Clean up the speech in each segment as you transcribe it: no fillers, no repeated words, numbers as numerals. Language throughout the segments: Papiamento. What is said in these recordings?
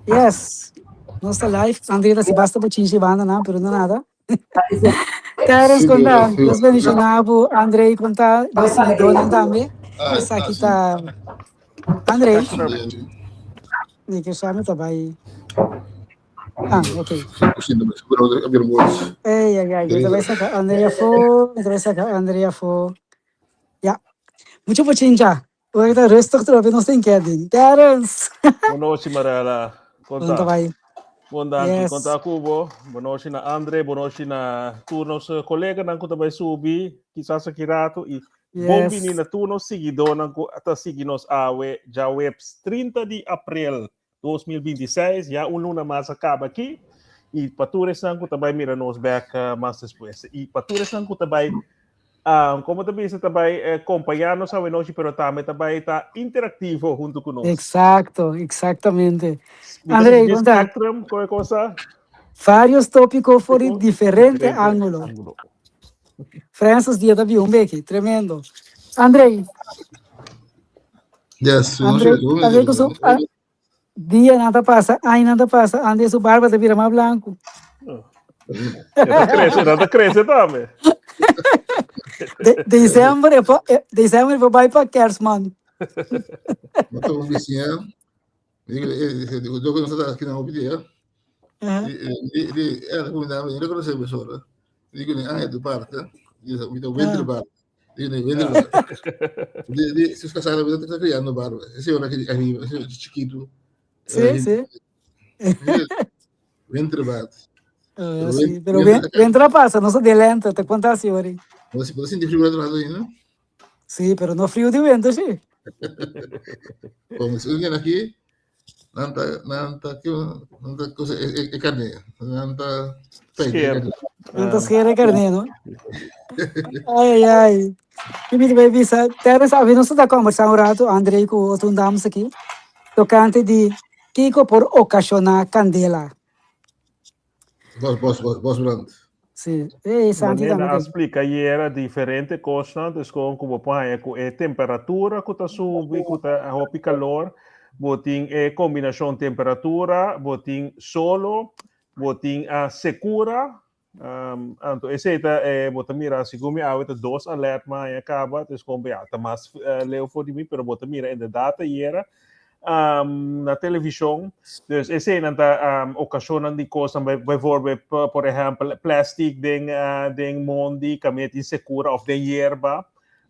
Yes, nos ta live. André ta si basta bochinchi banda nan, pero no nada. Terence konta, Dios bendiciona bo. André konta, nos seguidornan tambe. Esaki ta André. Mi ke sa mi ta bai. Ah, ok. Ey, ay, ay, mi ta bai saka André afó, mi ta bai saka André afó. Ya. Mucho bochincha. Ora ta rustig trobe nos tin Kevin. Terence! Bon nochi Marella. Kon ta bai? Bon danki. Kon ta ku bo? Bon nochi na Andre, bon nochi na tur nos koleganan ku ta bai subi kisas aki rato i bon bini na tur nos siguidónan ku ta sigui nos awe djaweps 30 di aprel 2026. Ya un luna mas a kaba aki i pa tur esnan ku ta bai mira nos bèk mas despues i pa tur esnan ku ta bai Um, como ta bisa, ta bai eh, compañá nos awe nochi, pero tambe ta bai ta interactivo hunto cu nos. Exacto, exactamente. Mi ta André, sinti kon ta? spectrum, koe cosa? Varios tópico for di Tópico, diferente diferente ángulo. ángulo. Francis dia ta bin un beki, tremendo. André, Yes, André, André ku su ah, Dianan ta pasa, añanan ta pasa, André su barba ta bira mas blanku. E ta krese, e ta krese tambe. De, december e pa, e, december e pa bai pa kerstman. No ta un bisiña. Digo, yo que no está aquí na hopi dia. Di, di, ela combinaba, yo reconocí a persona. Digo, ni ah, tu parte. Digo, mi ta barba. Di, di, si casada, mi ta criando barba. Ese ora aquí arriba, ese chiquito. Sí, sí. Winter bad. Uh, sí, pero winter pasa, no se de lente, te cuenta así, ori. No se puede sentir frío otro lado, ¿no? Sí, pero no frío de winter, sí. Como se viene aquí, Nan ta, nan ta, nan ta cosa, e, e, e carne, nan ta Scher. Nan ta scher e carne, no? Ai, ai, ai. Ki mi ta bisa, Terence, abi nos ta conversa un rato, André ku otro un dames aki, tocante di kiko por ocasiona candela. Bos, bos, bos, bos brand. Sí. Hey, Santi Manera tambe a tin. splika ayera diferente kosnan, dus kon ku bo por haña ku e temperatura ku ta subi, ku ta hopi kalor, bo tin e kombinashon temperatura, bo tin solo, bo tin a sekura, um, anto esei ta eh, bo ta mira segun mi awe ta dos alert ma haña kaba, dus kon ya ta mas eh, leu for di mi, pero bo ta mira inderdaad ayera um, na televishon. Dus eseinan ta um, okashonnan di kosnan, bijvoorbeeld, por ehempel, plastic den, uh, den mondi, kaminda tin sekura of den yerba,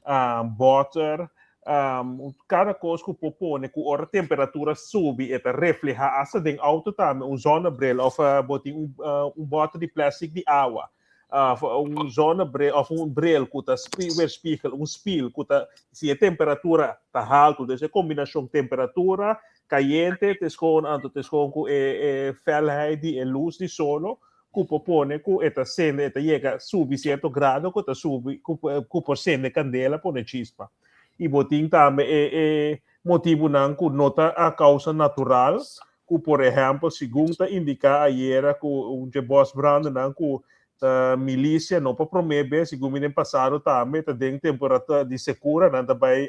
um, boter, um, kada kos ku por pone ku ora temperatura subi e ta refleha hasta den auto tambe, un zonnebril of uh, bo tin un, uh, un boter di plastic di awa. Of un zonnebril of un bril ku ta weerspiegel, un spiel ku ta si e temperatura ta haltu, dus e kombinashon temperatura kayente te schoon anto te schoon ku e e felheid di e lus di solo ku por pone ku e ta sende e ta yega subi sierto grado ku ta subi ku ku por sende kandela pone chispa. I bo tin tambe e e motibunan ku no ta a kousa natural ku por ehèmpel segun ta indiká ayera ku un dje bòsbrandenan ku ta milisia no pa promé bes segun mi den pasado tambe ta den temporada di sekura nan ta bai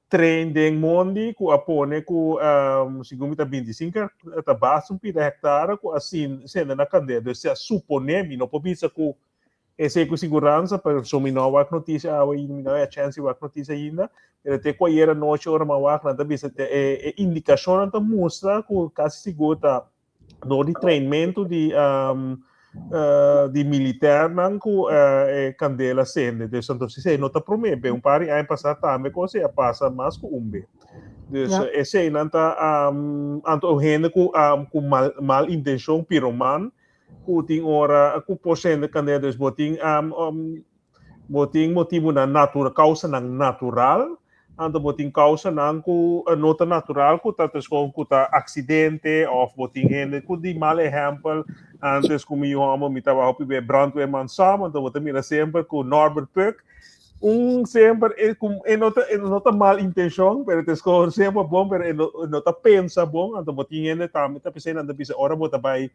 train den mondi ku a pone ku segun mi ta 25 ta basta un pida hèktara ku a sende na kandela dus si a suponé mi no por bisa ku Esei ku siguransa, pero mi no a wak notisia awe ainda, mi no a haya chèns di wak notisia ainda, pero te ku ayer anochi ora mi a wak nan ta bisa te e e indikashonnan ta mustra ku kasi sigur ta dor di trainmentu di di militèrnan ku e kandela sende. Dus anto esei no ta promé be, un par di aña pasá tambe kos ei a pasa mas ku un be. Dus eseinan ta anto hende ku ku mal mal intenshon piroman ku tin ora ku por sende kandela dus bo tin um, um, bo tin motibunan natural kausanan natural anto bo tin kausanan ku eh, no ta natural ku ta gewoon ku ta aksidente of bo tin hende ku di mal ehempel antes ku mi homo mi tabata hopi be brandweerman Sam anto bo ta mira semper ku Norbert Puk un semper e, ku, e no ta e no ta mal intenshon pero te gewoon semper bon pero e no, no ta pensa bon anto bo tin hende tambe ta pensei nan ta bisa ora bo ta bai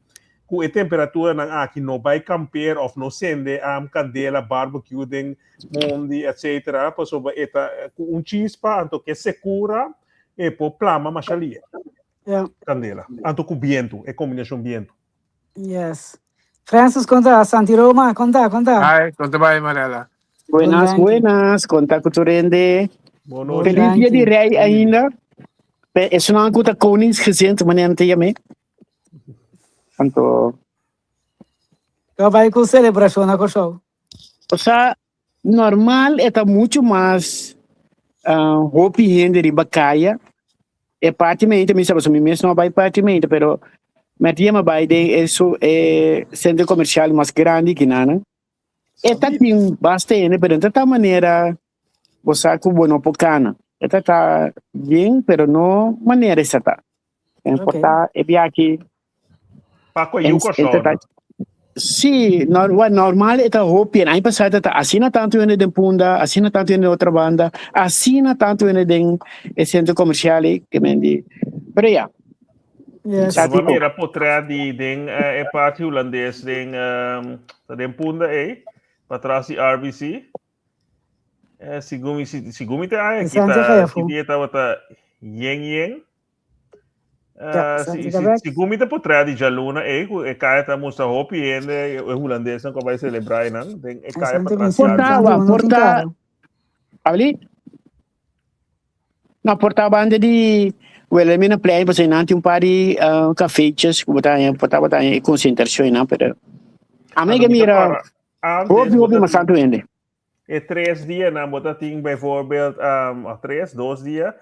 ku e temperaturanan aki no bai kampeer of no sende um, kandela, barbecue den mondi, etc. Pasobra e ta ku un chispa anto ke sekura e por plama masha lia. Kandela. Anto ku bientu, e kombinashon bientu. Yes. Francis, konta, Santi Roma, konta, konta. Hi, konta bai, Marella. Buenas, Bon buenas, konta ku tur hende. Bon Bon nochi. Feliz dia di danki. Rei ainda. Pe esunnan ku ta koningsgezind, manera nan ta yam'é. Anto, Yo bai ku selebrashon na Kòrsou. osea, normal e ta muchu mas hopi hende riba kaya. E parti mente mi sa pasobra mi mes no a bai parti mente, pero mi a yama bai den e su e sentro komersial mas grandi kinanan. E ta tin basta hende, pero no ta ta manera bo sa ku bo no por kana. E ta ta bien, pero no manera esa ta. E por ta e biaha Paco yu Kòrsou. Sí, no, well, normal e ta hopi. En aña pasado ta asina tantu hende den Punda, asina tantu hende den otra banda, asina tantu hende den e centro comercial ei, ke men di. Pero ya. Yes. Sa Bo tipo. mira potret di den eh, e parti hulandes den, ehm, den Punda ei, patras di RBC. Eh, segun mi, segun mi te aña Santi kita, Gayafo. ki dia tabata yen yen. Ja, Eh, Santi si, si, Gabek. segun mi te potret di djaluna ei, ku e kaya ta mustra hopi hende, e hulandesnan ku a bai selebrá einan, den e kaya Santi patras di Vincent, RBC. Porta, Santi wa, no tin porta. karo. Abli? No, porta banda di Wilhelminaplein, pasobra einan tin un par di uh, cafeetjes ku bo ta haña, por ta bo ta haña e konsentrashon einan, pero ami Anto ke mi ta mira kòrda, antes hopi bo hopi ta mas tin tantu hende. E tres dianan bo ta tin bijvoorbeeld, um, of tres, dos dia,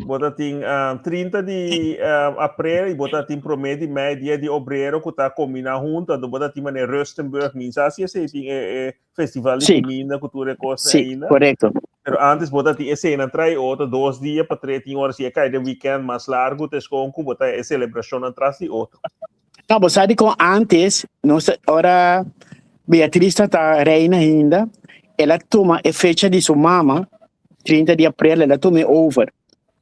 bo ta tin um, 30 di um, april y bo ta tin promé di mei, dia di obrero, ku ta kombiná hunto, anto bo ta tin manera Rustenburg, mi sa si esei tin e, e festival di Sí. kuminda ku tur e kosnan Sí, ainda. korekto. Pero antes bo ta tin eseinan trai otro dos dia pa tres tin ora si e kai den weekend mas largu te skon ku bo ta e selebrashonnan tras di otro. No, bo sa dikon antes nos ora Beatriz ta reina ainda, el a tuma e fecha di su mama, 30 di april, el a tuma e over.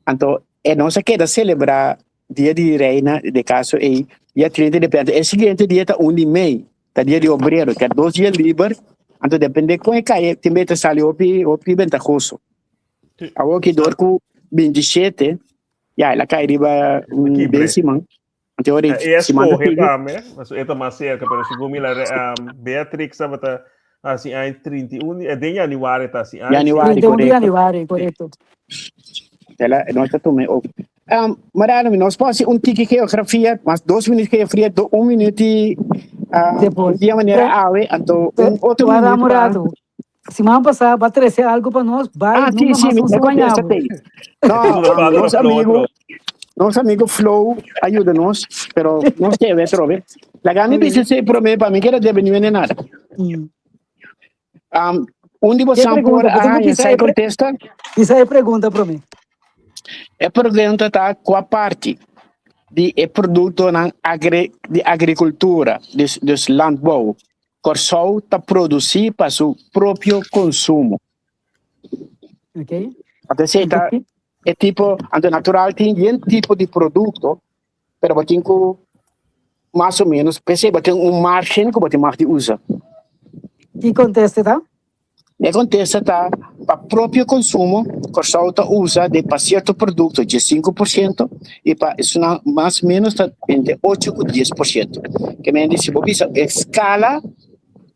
Anto e nos a keda celebra dia di reina, de caso ei, dia 30 di april. Anto e siguiente dia ta 1 di mei, ta dia di obrero, ta dos dia liber. Anto depende kon e kai, tin bes ta sali hopi, hopi bentahoso. Awor ki dor ku 27, ya el a kai riba un Kibre. den siman. Anto ora E a siman ta escoge sigui. tambe, mas e ta mas cerca, pero segun mi la um, Beatrix tabata así aña 31, den januari ta así aña. Januari, 31 di korekto. januari, korekto. Ela, nos ta tuma ook. Um, Mariano, nos por hasi un tiki geografia, mas dos minuut geografia, do un minuut i uh, Depois. dia manera awe, anto un otro Guarda minuut un pa rato. Siman pasá ba trece algo pa nos, bai Ah, sí, nunca sí, mas mi nos ta contesta bañabo. tei. No, nos amigo, nos amigo Flow ayuda nos, pero nos te ve trobe. Laga mi bisa se prome pa mi kera debe ni nada. Un di Ke bosan por pregunta? Bo tin a ku bisa sai e pre- contesta. Bisa e pregunta prome. E pregunta ta kua parti di e produktonan agri, di agrikultura, dus, dus landbouw, Kòrsou ta produsí pa su propio konsumo. Ok. Anto esei ta e tipo, anto natural tin yen tipo di produkto, pero bo tin ku mas o menos, p'esei bo tin un margen ku bo tin mag di usa. Ki kontesta ta? E kontesta ta, pa propio konsumo, Kòrsou ta usa de pa sierto produkto 15% i pa esunnan mas ménos ta entre 8 ku 10%. Ke men di si bo bisa e skala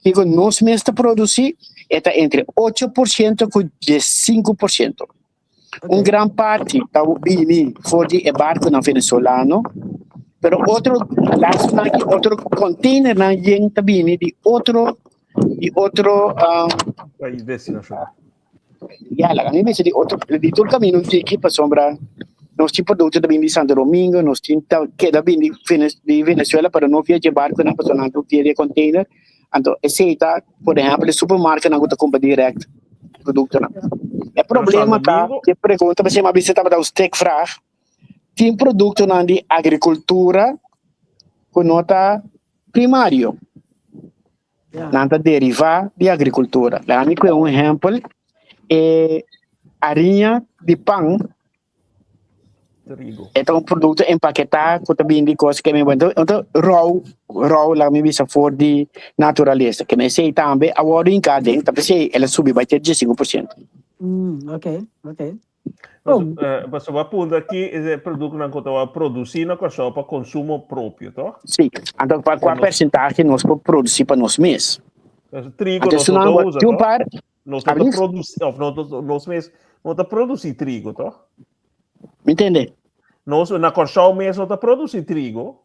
kiko nos mes ta produsí e ta entre 8% ku 15%. Un gran parti ta bini for di e barkunan venezolano, pero otro lasonan i otro konteinernan yen ta bini di otro di otro Pais destinashon. Ya, laga mi bisa di otro di tur kaminda un tiki pasobra nos tin produkto ta bini di Santo Domingo, nos tin ta keda bini di Venezuela pero no via dje barkunan pasobra nan ta via di e konteiner. Anto esei ta por ehèmpel e supermarketnan ku ta kumpra dirèkt produktonan. E problema ta, e pregunta pasobra mi a bisa tabata un stekvraag, tin produktonan di agrikultura ku no ta primario, nan ta derivá di agrikultura. Laga mi kue un ehèmpel, e hariña di pan Trigo. E ta un produkto empaketá ku ta bini di kos ke mi bo ta rou rou laga mi bisa for di naturalesa ke esei tambe a wòrdu hinká aden ta p'esei el a subi bai te 15%. Mm, ok, ok. Kon? Pasobra bo a puntra ki e produktonan ku ta produsí na Kòrsou pa konsumo propio, toh? Sí, anto pa kua persentahe nos por produsí pa nos mes? Trigo nos no ta usa, toh? Nos no ta produsí, òf nos mes no ta produsí trigo, toh? Mi ntende? Nos na Kòrsou mes no ta produsí trigo.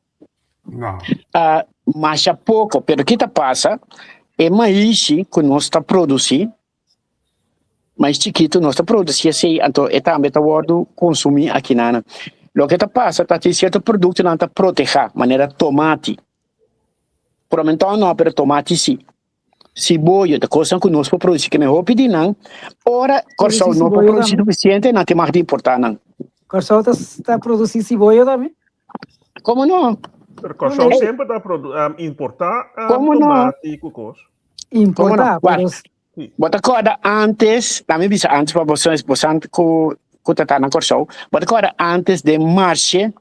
No. Masha poko, pero ki ta pasa? E maishi ku nos ta produsí, Mais chikitu nos ta produci esey, anto e tambe ta wordo consumi akinana. Loke ta pasa ta tin cierto productonan ta proteha, manera tomati. Promenton no, pero tomati si. Siboyo ta cosnan cu nos por produci, ke men hopi di nan, ora Corsou no por produci suficiente, nan tin mag di importa nan. Corsou ta ta produci siboyo tambe? Como no? Pero Corsou semper ta importa tomati cu cos. Importa, pero Bo ta kòrda antes, laat mi bisa antes pa boso, bosan ku ku ta ta na Kòrsou, bo ta kòrda antes den marshe,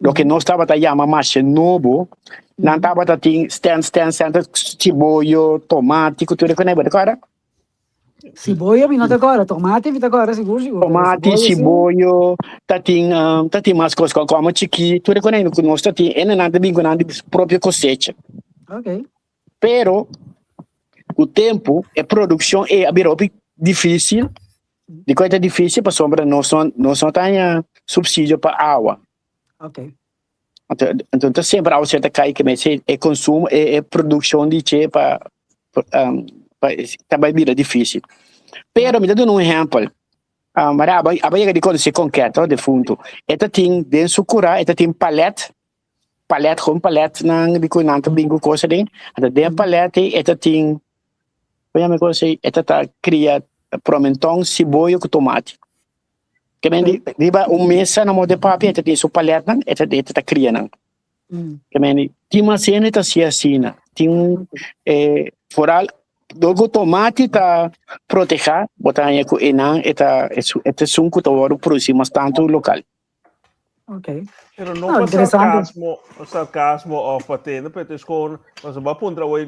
loke nos tabata yama marshe nobo, nan tabata tin stand, stand, stand, siboyo, tomati ku tur e kos, bo ta kòrda? Siboyo mi no ta kòrda, tomati mi ta kòrda sigur sigur. Tomati, siboyo, ta tin, ta tin mas kos, kòkòmber chikí, tur e kos ku nos ta tin, e nan ta bin ku nan di propio kosecha. Okay. Pero ku tempu e produkshon ei a bira hopi difísil. Dikon e ta difísil? Pasobra nos no nos no ta haña supsidio pa awa. Okay. Anto anto ta semper awa ta kai ke mester e konsumo e e produkshon di che pa pa ta bai bira difísil. Pero mi ta duna un ehèmpel. Mara aba aba yega di konosé Konketo defuntu. E ta tin den su kurá e ta tin palèt palet, gewoon paletnan di ku nan ta bin ku kos aden. Anto den palet ei e ta tin, kon yama e kos ei? E ta ta kria promenton, siboyo ku tomati. Ke men di riba un mesa na moda di papia e ta tin su paletnan e ta e ta kria nan. Ke men di tin mas hende ta hasi asina. Tin foral dor ku tomati ta proteha bo ta haña ku einan e ta e ta esun ku ta wòrdu produsi mas tantu lokal. Ok. Pero no Ah, pa interesante. sarcasmo, sarcasmo of pa tende, pero het is gewoon, paso ba puntra hoy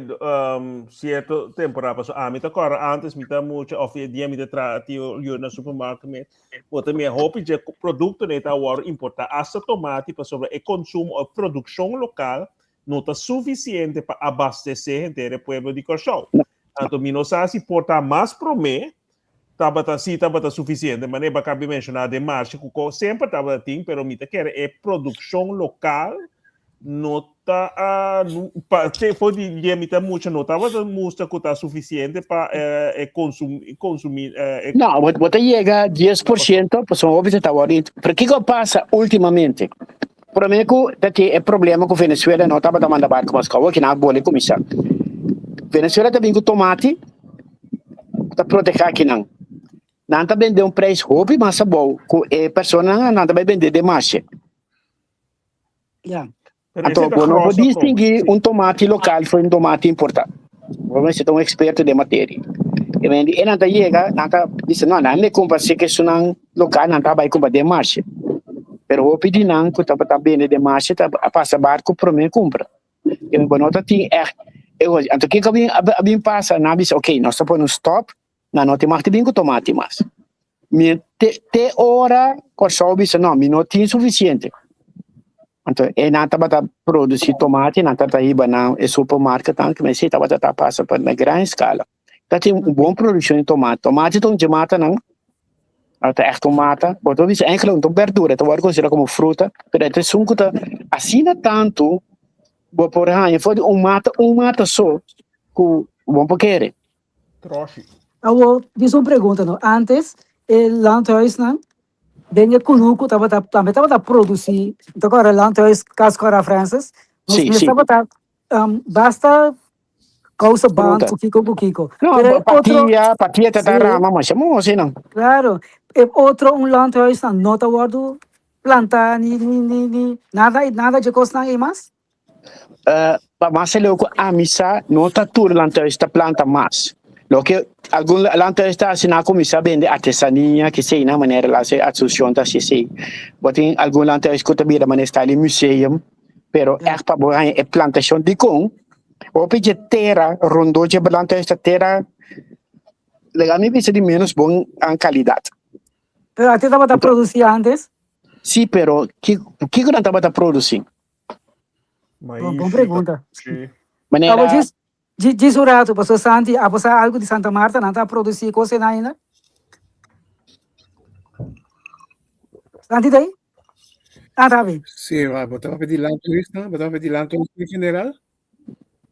cierto temporada, paso a mi ta corda antes mi ta mucha of e dia mi ta tra tio yo na supermarket me, bo ta mi hopi je producto ne ta word importa, hasta tomati pasobra e consumo of produccion local no ta suficiente pa abastece henter e pueblo di Kòrsou. Anto mi no sa si por ta mas promé tabata si tabata suficiente, manera bo a kabi menshoná den marshe ku ko semper tabata tin, pero mi ta kere e produkshon lokal no ta pa te for di dia mi ta mucha no tabata mustra ku ta suficiente pa e konsum konsumí e No, bo bo ta yega 10%, pasobra hopi ta tabata, pero kiko a pasa ultimamente? Prome ku ta tin e problema ku Venezuela no tabata manda barku mas kau, kinan a bole kuminsá. Venezuela ta bin ku tomati ta protehá kinan. Nan ta bende un preis hopi mas abou ku e personanan nan ta bai bende den marshe. Ya. Pero Anto ese ta bo no por grosso kom. distinguí Sí. un tomati lokal for un tomati importá. Bo mester ta un eksperto den materia. E men di e nan ta yega, nan ta bisa no, nan me kumpra si ke esunnan lokal nan ta bai kumpra den marshe. Pero hopi di nan ku tabata bende den marshe ta a pasa barku promé kumpra. E bo no ta tin ègt e hochi. Anto kiko a bin a bin pasa? Nan a bisa ok, nos ta pone un stòp, nan no tin mag di bin ku tomati mas. Mi te te ora Kòrsou bisa no, mi no tin sufisiente. Anto e nan tabata produsí tomati, nan tabata hiba nan e supermarketnan, ku mester tabata ta pasa pa na gran eskala. Ta tin un bon produkshon di tomati. Tomati ta un dje matanan, ta ègt un mata. Bo ta bisa eigenlijk un ta un bèrdura, e ta wòrdu konsiderá komo fruta, pero e ta esun ku ta asina tantu bo por haña for di un mata, un mata so ku bo no por kere. Troshi. Awor, dis un pregunta no. Antes e landhuisnan den e kunuku tabata tambe tabata produsí, mi ta kòrda landhuis Cas Cora Francis, nos Sí, mes sí. tabata basta kousa band Fruta. ku kiko ku kiko. No, Pero e otro, patia, patia ta ta sí, rama masha moho asina. claro. E otro un landhuisnan no ta wòrdu plantá ni ni ni ni nada nada dje kosnan ei mas? Pa mas aleu ku ami sa, no ta tur lantuis ta planta mas. Loke algun lantuis ta hasi, nan a kuminsá bende artesania, kesei nan manera la hasi asosiashon ta hasi esei. Bo tin algun lantuis ku ta bira manera style di museum, pero ègt pa bo haña e plantashon. Dikon? Hopi dje tera rondó dje lantuis ta tera, laga mi bisa di ménos bon kalidat. Pero ate tabata produci antes? Sí, pero kiko nan tabata produci? Bon, bon pregunta. Sí. Manera. Abo djis, djis un rato, paso Santi, abo sa algo di Santa Marta, nan ta produci cos ena ainda? Santi ta ahí? Ah, ta bien. Sí, bo tabata di Lantohuis, no? Bo tabata di Lantohuis en general?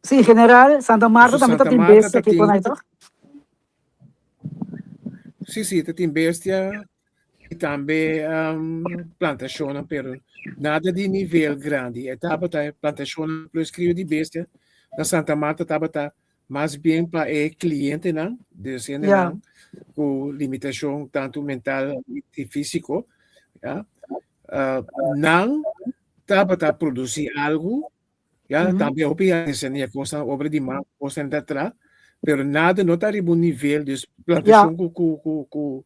Sí, general, Santa Marta Paso tambe ta Santa tin Marta bestia ta aki tin por ahí, toch? Sí, sí, ta tin bestia y tambe um, plantacionnan, pero nada di nivel grandi. E tabata plantacionnan plus crio di bestia na Santa Marta tabata mas bien pa e clientenan, dus hendenan cu limitacion tanto mental y físico, ya. Uh, nan tabata produci algo. Ya, tambe hopi artesanía, cosnan, obra di man, cosnan ta tra, pero nada no ta riba un nivel, dus plantacion cu, cu, cu, cu,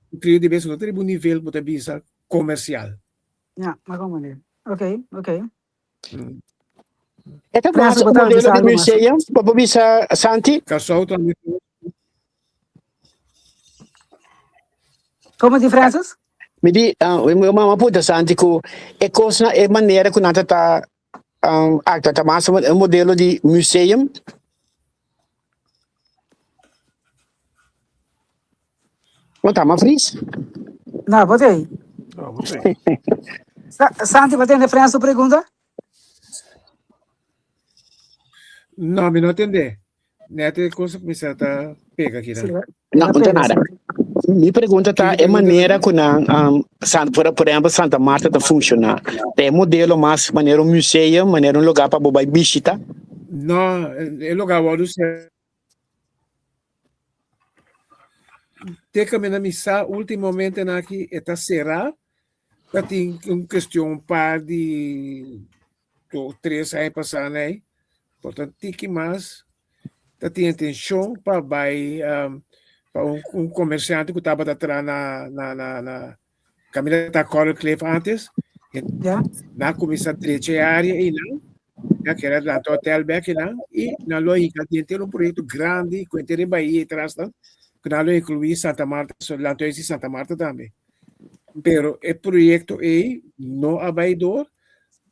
cu crio di bestia no ta riba un nivel cu ta bisa comercial. Ja, maar como manera. Oké, oké. E ta Francis, mas bo un ta modelo bisa di algo mas? museum, bo por bisa Santi? Curaçao tambe. Como di Francis? Mi di, uh, mi mama punta Santi ku e kosnan, e manera ku nan ta ta um, actua ta mas un modelo di museum. No ta ma Fries? No, bo tei. No, bo tei. Sa Santi, bo tende Frans su pregunta? No, mi no tende. Net e cosa cuminsa ta pega aquí. Sí, No, No, no pega, nada. sí. Mi pregunta ta e manera ku nan um, San, por, por ehempel Santa Marta ta funciona. Ta e modelo mas manera un museum, manera un lugar pa bo bai bishita? No, e lugar wordo ser te camina mi sa ultimamente na aki e ta será. Ta tin un cuestion un par di dos, tres aña pasá nei. Por ta tiki mas ta tin intencion pa bai um, pa un, un comerciante cu tabata tra na na na na caminda ta Coral Cliff antes. Ja. Na cuminsa drecha e area einan, ya que era la hotel back einan, y nan lo hinca dentro un proyecto grandi cu entero e bahia e tras nan, cu nan lo inclui Santa Marta, so Lantuis y Santa Marta tambe. Pero e proyecto ei no a bai door.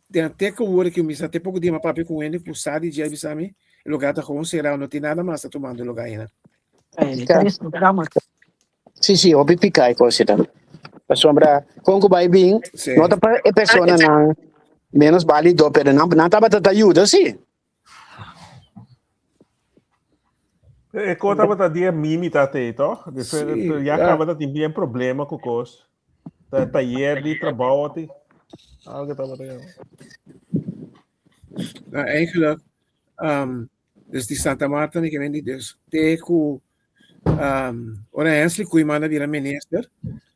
Den te ku word ku mi sa te poko dia mi a papia ku hende ku sa di dje a bisa mi, e lugar ta gewoon será, no tin nada mas ta tumando lugar einan. Jammer. Sí, sí, hopi pica e cosita. Pasobra con cu bai bin, Sí. no ta pa e personanan menos balido, pero nan, nan tabata ta yuda, sí. E ko tabata dia mimi ta te, toch? Dus Sí, ya ja. kaba ta tin bien problema ku kos. Ta taller di trabou ati. Algo tabata ya. Nou, eigenlijk, um, dus di Santa Marta mi ke di dus te ku um, ora Hensley Koeiman a bira minister,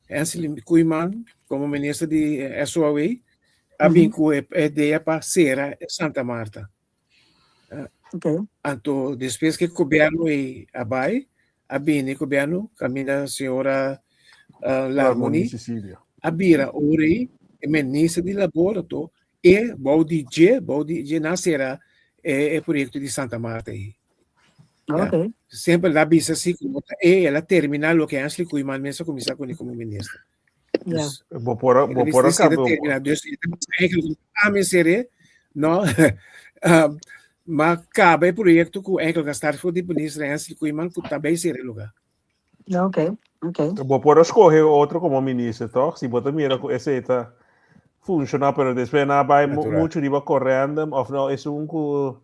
Hensley Koeiman como minister di SOAW a bin ku e idea pa sera Santa Marta. Okay. Anto despues ku gobierno ei a bai, a bini gobierno kaminda señora uh, Larmonie Cecilia. a bira ora ei e minister di labor anto e bou di dje, bou di dje nan sera e, e proyecto di Santa Marta ei. Ja. Okay. Semper la bisa si como ta e ela termina loke Hensley Koeiman mes a cuminsa cune como minister. Ja. Dus Bo por ela bo bisa por si cambio. termina. Dus eigenlijk a sere no um, maar caba e proyecto cu eigenlijk a start voor di minister Hensley Koeiman cu tambe sere lugar. Ja, okay. Okay. Bo por escoge otro como minister, toch? Si bo ta mira cu ese ta funciona, pero despues na bai Natural. mucho riba correndum of no es un cu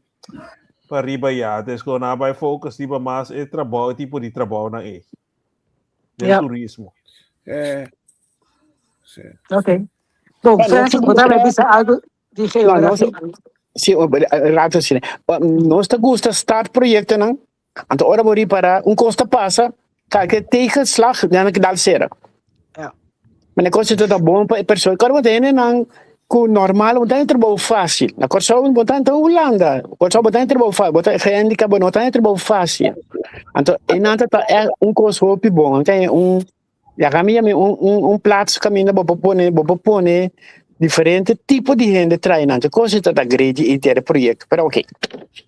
pa riba ya. Dus cu na bai focus riba mas e trabou, e tipo di trabou na e. Den Ja. turismo. Sí. Okay. Bom, Bueno, Francis, nos bo ta gusta- bisa algo di No, geografia. Sí, rato asina. Nos ta gusta start proyectonan. Anto ora bo ripara, un cos ta pasa, kalke tegenslag, dan ke dal sera. Ja. Maar de cosa ta bon pa e persoon. Kor want hendenan ku normal, bo ta trabou fácil. Na Kòrsou bo ta ta Hulanda. Kòrsou bo ta trabou fácil. Bo ta gehandicap, bo no ta trabou fácil. Anto einan ta ta echt un kos hopi bon. Anto un ya kami yami un un un plaats kaminda bo por pone bo por pone diferente tipo di hende trae nan. Anto kos ta ta great di inter proyecto. Pero oké.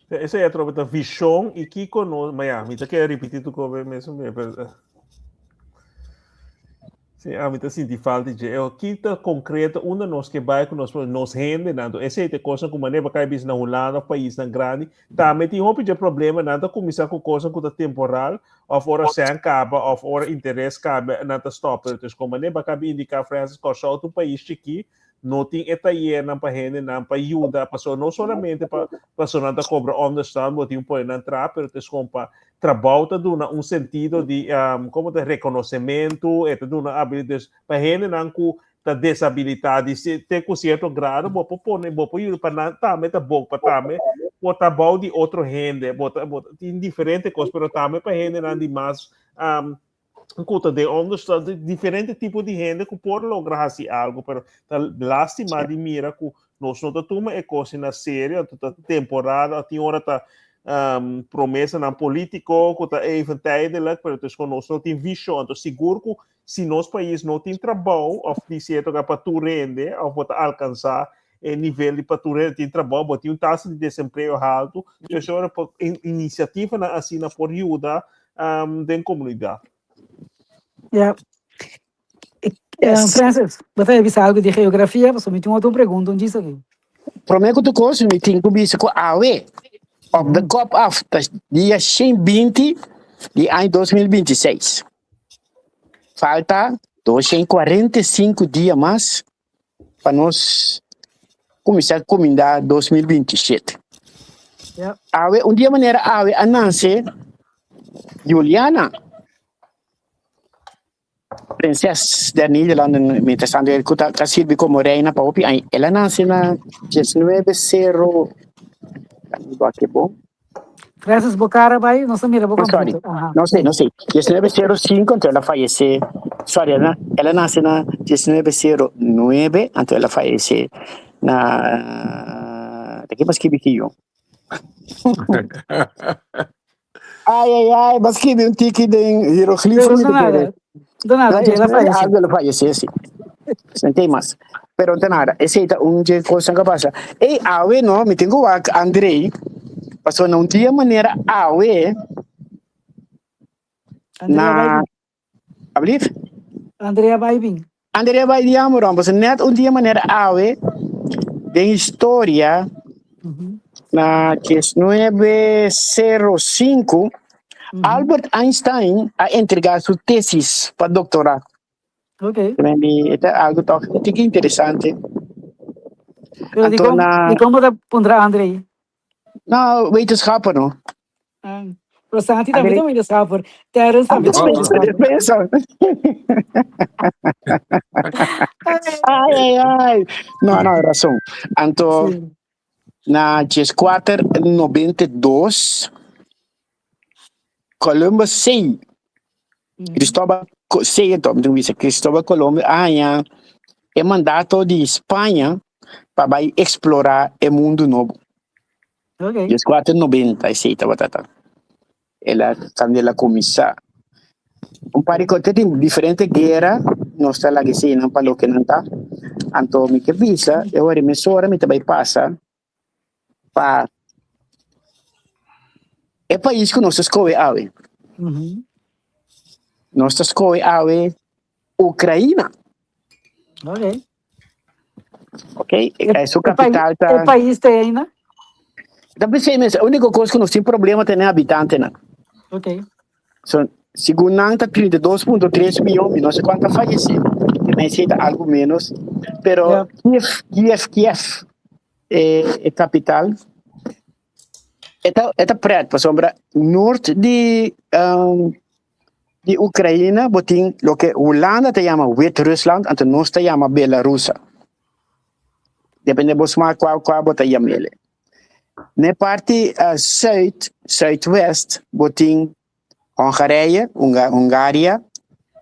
Esei a trobe ta vision i kiko no, maar ja, mi ta kere repeti tu kobe mesmo, pero. Sí, ami ta sinti falta di dje. E ki ta konkreto unda nos ke bai ku nos nos hendenan. Anto esei ta e kosnan ku manera bo kai bisa na Hulanda òf paisnan grandi, tambe tin hopi dje problema. Nan ta kuminsá ku kosnan ku ta temporal òf ora sèn kaba òf ora interes kaba nan ta stòp. Pero ku manera bo a indiká Francis, Kòrsou ta un pais chikí, no tin e tayernan pa hendenan pa yuda, pasobra no solamente pa pasobra nan ta kobra onderstand, bo tin pone nan traha, pero ta eskon pa trabou ta duna un sentido di um, komo ta rekonosementu, e ta duna abilidad, dus pa hendenan ku ta deshabilitá di te ku sierto grado, bo por pone, bo por yuda pa nan tambe ta bon, pa tambe por ta bou di otro hende, bo ta, bo tin diferente kos, pero tambe pa hendenan di mas um, ku ta den onderstand, diferente tipo di hende ku por logra hasi algo, pero ta lástima di mira ku nos no ta tuma e kos na serio, anto ta temporada, tin ora ta um, promesanan polítiko ku ta even tijdelijk, pero dus ku nos no tin vision, anto sigur ku si nos pais no tin trabou of di sierto ka pa tur hende, of bo ta alkansá e nivel di pa tur hende tin trabou, bo tin un tasa di desempleo haltu, dus ora por inisiativanan asina por yuda um, den comunidad. Ja. Yes. Francis, bo ta bisa algo di geografia, pasobra mi tin otro pregunta un djis aki. Promé ku tur kos, mi tin ku bisa ku awe, op de kop af, ta dia 120 di aña 2026. Falta 245 dia mas pa nos kuminsá kumindá 2027. Ja. Awe, un dia manera awe a nanse Juliana, prinses der Nederlanden, mientras tanto el ku ta, ta sirbi komo reina pa hopi aña. El a nanse na 19 0, wak bon. Francis, bo cara bai, nos ta mira bo Oh, sorry. computer. Aha. No sé, no sé. 1905, anto el a fayesé. Sorry, el a, el a nase na 1909, anto el a fayesé na... De ki pa skibi ki yo? Ai, ai, ai, ba skibi un tiki den hieroglifo. Pero mi no te nada. kere. No nada, Na el a 19 fayesé. algo el a fayesé, sí. No tem mas. Pero no nada. Esei ta un dje kosnan ku a pasa. Ei, awe no, mi tin ku wak Andrei. Pasobra na un dia manera awe Andrea na bai bin. Ablief? Andrea bai bin. Andrea bai di Amoron, pasobra net un dia manera awe den historia na 1905 Albert Einstein a entrega su tesis pa doctoraat. Ok. Tremendo, e ta algo toch tiki interesante. Pero di Anto kon, na di kon bo ta puntra Andrei? No, wetenschapper no. Ah, pero Santi tambe Andrei ta wetenschapper. Terrence tambe ta wetenschapper. Pensa. Ai, ai, ai. No, no, razón. Anto Sí. na 1492 Columbus C. Cristóbal C. Anto, mi bisa Cristóbal Colombus a haña e mandato di Spaña pa bai explora e mundu nobo. Okay. 1490 esei tabata ta. El a kando el a kuminsá. Un par di kos, tin diferente guera, nos ta laga eseinan pa loke nan ta. Anto mi ke bisa e ora mesora mi ta bai pasa pa e pais ku nos ta skohe awe. Nos ta skohe awe Ukraina. Okay. Ok, e su capital ta... E pais ta ainda? Ta pensei mes, único cosa que nos tin problema ta ne habitantenan. Ok. So, segun nan ta 32.3 miyon, mi no sé cuánto fallece. Que me ta algo menos. Pero Yeah. Kiev, Kiev, Kiev, e capital. E ta pret, pasobra noord di um, di Ukraina bo tin loke Hulanda ta yama Wit-Rusland, anto nos ta yama Belarusa. Depende bo smaak kua kua bo ta yam'ele. Na e parti uh, zuid, zuidwest, bo tin Hongarije, Hunga, Hungaria,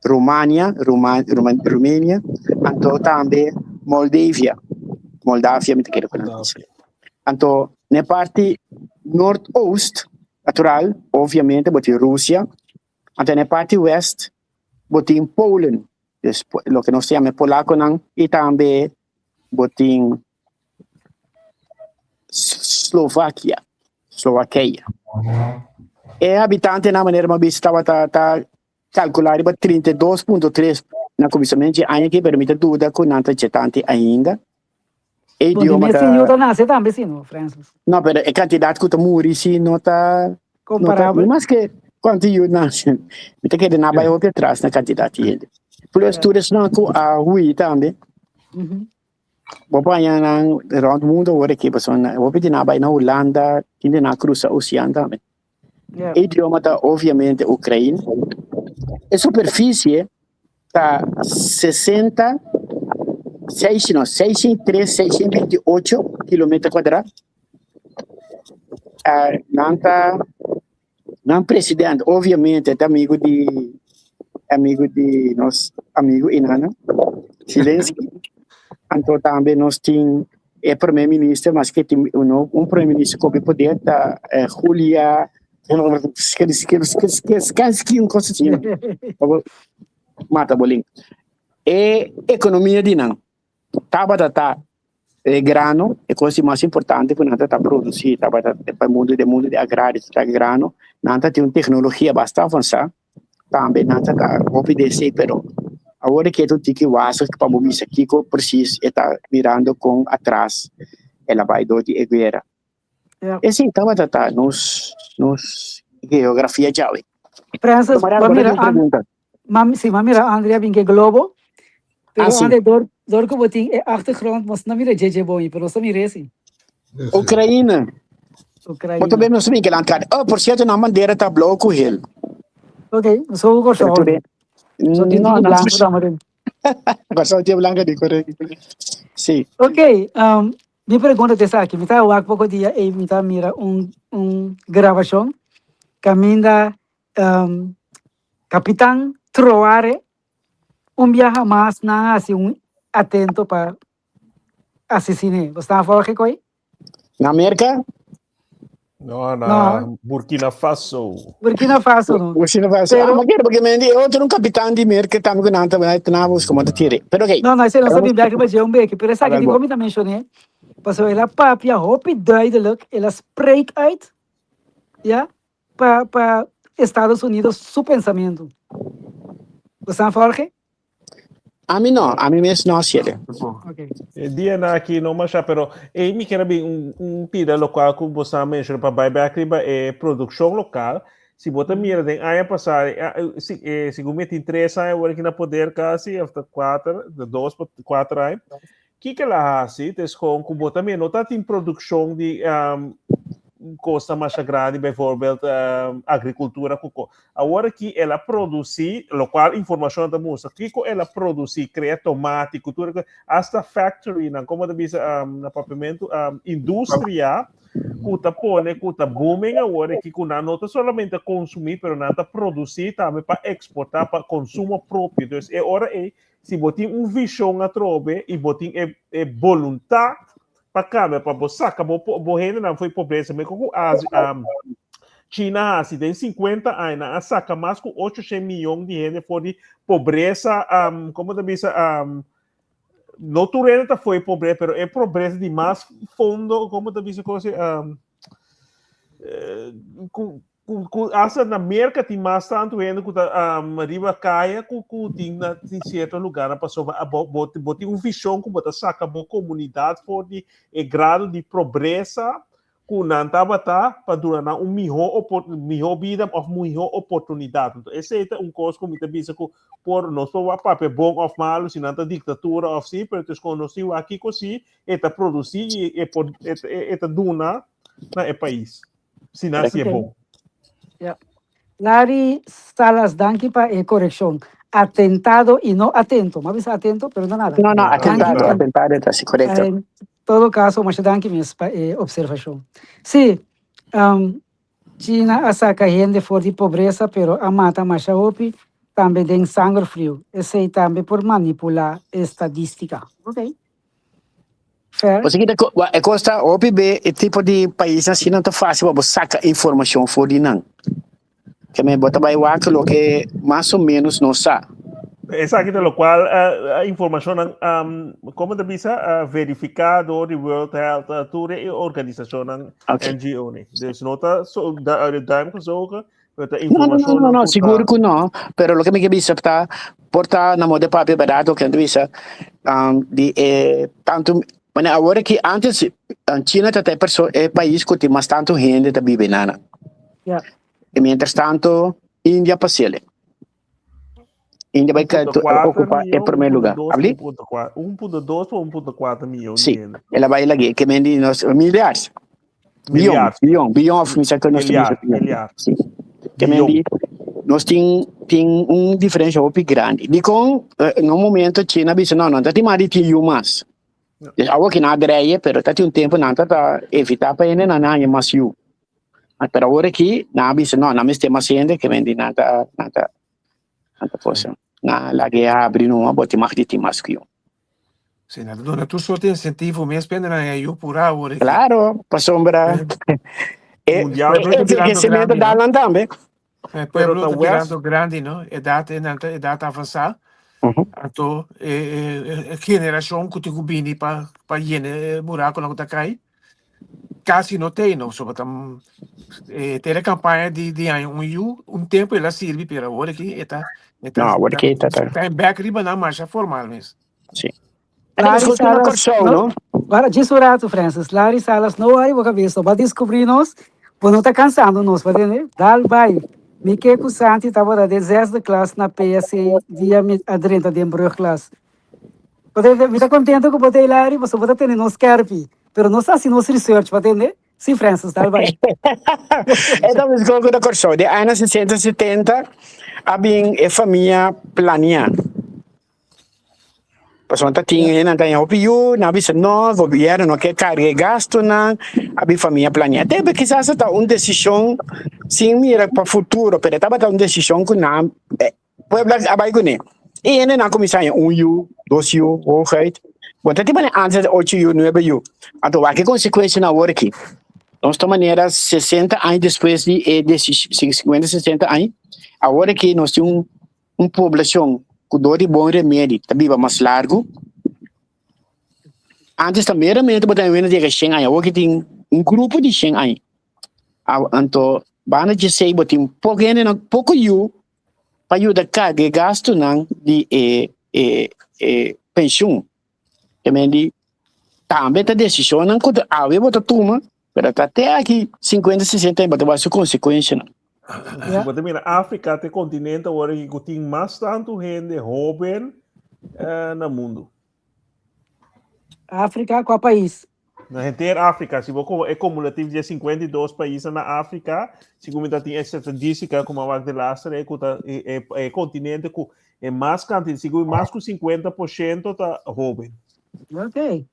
Rumania, Ruma, Ruma, Rumenia, anto tambe Moldavia. Moldavia mi ta kere ku nan bisa. Anto na e parti noordoost, natural, obviamente bo tin Rusia, anto na e parti west bo tin Polen, dus loke nos ta yama e polakonan, i tambe bo tin Slovakia, Slowakije. E habitantenan manera mi a bisa tabata ta kalkulá riba 32.3. Na kuminsamentu di aña aki, pero mi ta duda ku nan ta dje tanti ainda. E Bon, di idioma mes ta. yu ta nase tambe si no, Francis? No, pero e kantidat ku ta muri si no ta. No ta, Komparabel. maske kuantu yu nase. Mi ta kere nan bai hopi atras na kantidat di hende. Plus tur esnan ku a hui tambe. Bo por haña nan rònt mundu awor aki pasobra hopi di nan a bai na Hulanda, tin di nan a krusa osean tambe. E idioma ta obviamente Ukraina. E superficie ta 60, seis, no, 603, 628 kilometer kuadrá. Uh, nan ta, nan president obviamente ta amigo di, amigo di nos amigo Inana, Zelensky. Anto tambe nos tin E prome minister maske tin uno un prome minister ku hopi poder ta Julia Skanski un kos asina mata bolin. E ekonomia di nan tabata ta e grano e kos di mas importante ku nan ta produsi tabata pa e mundu di mundu di agrario ta grano nan ta tin un teknologia basta avansa Tambe nan ta ta hopi den esei pero awor e keda un tiki wasig pa bo bisa kiko precies e ta mirando kon atras el a bai dor di e guera. Esei tabata ta nos nos geografia djawe. Francis, Mariano, bo bo mira tin un pregunta? Mam, si, ma mira Andrea bin ke globo. Pero Ah, si. André, door, door ku bo tin e achtergrond, mos no mira dje dje bon, pero nos ta mira esi. Oekraïne. Oekraïne. Bo ta bem nos bin ke landkaart. Oh, por cierto, nan bandera ta blauw ku geel. Ok, nos hopi Kòrsou. Pero So tin No, tiki no. blanco tambe. Kòrsou tin blanco di correcto. Sí. Ok, um, mi pregunta ta esaki. Mi ta wak poko dia ei mi ta mira un, un grabashon kaminda um, Kapitan Troare un biaha mas nan a hasi un atento pa asesiné. Bo sta volge koi? Na Merka? No, na no. Burkina Faso. Burkina Faso, no. Burkina Faso. Pero, ah, maar porque men die otro un capitán di Merka tambe ku nan ta na bus como te tire. Pero okay. No, no, ese no sabi bek riba dje un beke, pero esaki di komi ta mencioné. Paso el a papia hopi duidelijk, el a spreek uit, ja, pa pa Estados Unidos su pensamiento. Bo sa Jorge? Ami no, ami mes no hasié. Okay. E dianan aki no masha, pero ei mi kier a bin un, un pida lokual ku bo sa menshoná pa bai bek riba e produkshon lokal. Si bo ta mira den aña pasá, si, eh, segun mi tin tres aña awor aki na poder kasi, of ta kuater, de dos pa kuater aña. Kiko el a hasi? Ta eskon ku bo ta mira no ta tin produkshon di um, kosnan masha grandi, bijvoorbeeld um, agrikultura ku ko. Awor aki el a produsí, lokual informashon ta mustra, kiko el a produsí, krea tomati, ku tur hasta factorynan, komo ta bisa um, na papiamentu, um, industria ku ta pone ku ta booming awor aki, ku nan no ta solamente konsumí, pero nan ta produsí tambe pa eksportá pa konsumo propio. Dus e ora ei Si bo tin un vishon atrobe i bo tin e e boluntat pa kambia, pa bo saka bo bo hendenan for di pobresa, meko ku Asia, um, China hasi den 50 aña, nan a saka mas ku 800 miyon di hende for di pobresa, um, komo ta bisa, um, no tur hende ta for di pobresa, pero e pobresa di mas fondo, komo ta bisa kosi, um, eh, ku ku ku hasta na Merka tin mas tantu hende ku ta um, riba kaya ku ku tin na tin sierto lugarnan pasobra a bo bo bo tin un vishon ku bo ta saka bo komunidat for di e grado di pobresa ku nan tabata pa duna nan un mihó opor mihó bida òf mihó oportunidat. Entonces esei ta un kos ku mi ta bisa ku por nos por wak papia bon òf malu si nan ta diktatura òf si pero entonces kon nos tin wak kiko si e ta produsí i e por e e ta duna na e pais. Si nan hasié bon. Ja. Larry Salas, danki pa e korekshon. Atentado i no atento. M'a bisa atento, pero no nada. No, no, atentado, atentado ta si korekto. En todo kaso, masha danki mes pa e opservashon. Sí, um, China a saka hende for di pobresa, pero a mata masha hopi tambe den sanger friu. Esei tambe por manipulá estadístika. Okay. Fair. Pasobra kita ko- wa- e kos ta hopi be e tipo di pais asina ta fácil pa bo saka informashon for di nan. Ke men bo ta bai wak loke mas o menos nos sa. Esaki ta lokual eh, informashonnan um, komo ta bisa eh, verifiká door di World Health, eh, tur e organisashonnan Oké. NGO ni. Dus no ta so, da, uit de duim gezogen. Pero ta No, no, no, informashonnan no, no, ku ta sigur ku no, pero loke mi ke bisa ta por ta na modo papia berdad loke nan ta bisa di e tantu manera awor aki antes China ta ta e perso e pais ku tin mas tantu hende ta biba einan. Ja. I mientras tanto India pasele. India bai ka 1.4 ocupa e mion, primer lugar. 1.2 Abli? 1.4, 1.2 pa 1.4 mion di Sí, hende. el a bai lag'é ke men di nos milyars. Bion, Milyar. bion, bion of mi sa ke nos ta bisa Milyar, bion. milyar. Sí. Ke men Bion. di nos tin tin un diferencia hopi grandi. Dikon na un momento China a bisa no, no ta tin mas di tin yu mas. Dus awor ki nan a dreie, pero ta tin un tempo nan ta ta evita pa hende nan haña mas yu. Pero awor aki nan a bisa no, nan mester mas hende ke men di nan ta nan ta nan ta cosa. Nan laga e habri numa bo tin mag di tin mas ku yu. Sí, nan ta duna tur soort di incentivo mes pa hende nan haña yu purá awor aki. Claro, pasobra e Mundialmente e Pueblo ta birando envejecimento grandi, no? dal nan tambe. E Pero pueblo ta ta West, birando grandi, no? Edat e nan ta edat avansá. Anto e e e generashon ku tin ku bini pa pa yena e burakunan ku ta kai kasi no t'ei no. Soba ta e ta e kampaña di di haña un yu un tempu el a sirbi pero awor aki e ta e No, ta awor ta aki ta ta. ta en bek riba nan masha formal mes. Sí. En Larry meskos ku na Salas, Kòrsou, no, no? para djis un rato, Francis. Larry Salas, no wari bo kabes, no. Bo a descubrí nos, bo no ta cansando nos, bo tende? Dal bai. Mi ke ku Santi tabata den zesde klas na PSC dia mi a drenta den brugklas. Bo tende? Mi ta contento ku bo ta ei, Larry, pasobra bo ta tene nos skerpi. Pero nos ta hasi nos research, bo tende? Sí, Francis, dal bai. E ta meskos ku na Kòrsou. Den añanan sesenta, setenta a bin e famia plania. Pasobra ta tin hende nan ta hopi yu, nan a bisa no, gobierno no ke karga e gastunan, a bin famia planea. Te kisas ta un desishon sin mira pa futuro, pero tabata un desishon ku nan pueblo a bai kuné. I hendenan a kuminsá haña un yu, dos yu, hooguit. Bo ta tin manera antes ocho yu, nuebe yu. Anto wak e konsekuensianan awor aki. Nos ta manera sesenta aña despues di e desishon, sinkuenta, sesenta aña, awor aki nos tin un Un poblashon ku dor di bon remedi ta biba mas largu. Antes ta meramente bo ta wende yega shen aña, awor ki tin un grupo di shen aña. Anto banda dje esei bo tin poko hendenan, poko yu pa yuda karga e gastunan di e e e penshun. Te men di tambe ta desishonnan ku awe bo ta tuma, pero ta te aki sinkuenta, sesenta aña bo ta wak su konsekuenshanan. Si bo ta mira Afrika ta e kontinente awor aki ku tin mas tantu hende hoben na mundu. Afrika, kua pais? Na henter Afrika, si bo e kumulativo di e 52 paisnan na Afrika, segun mi ta tin e statistika ku mi a wak de laatste rei ku ta e kontinente ku e mas kantidat, segun mi mas ku 50% ta hoben. Ok.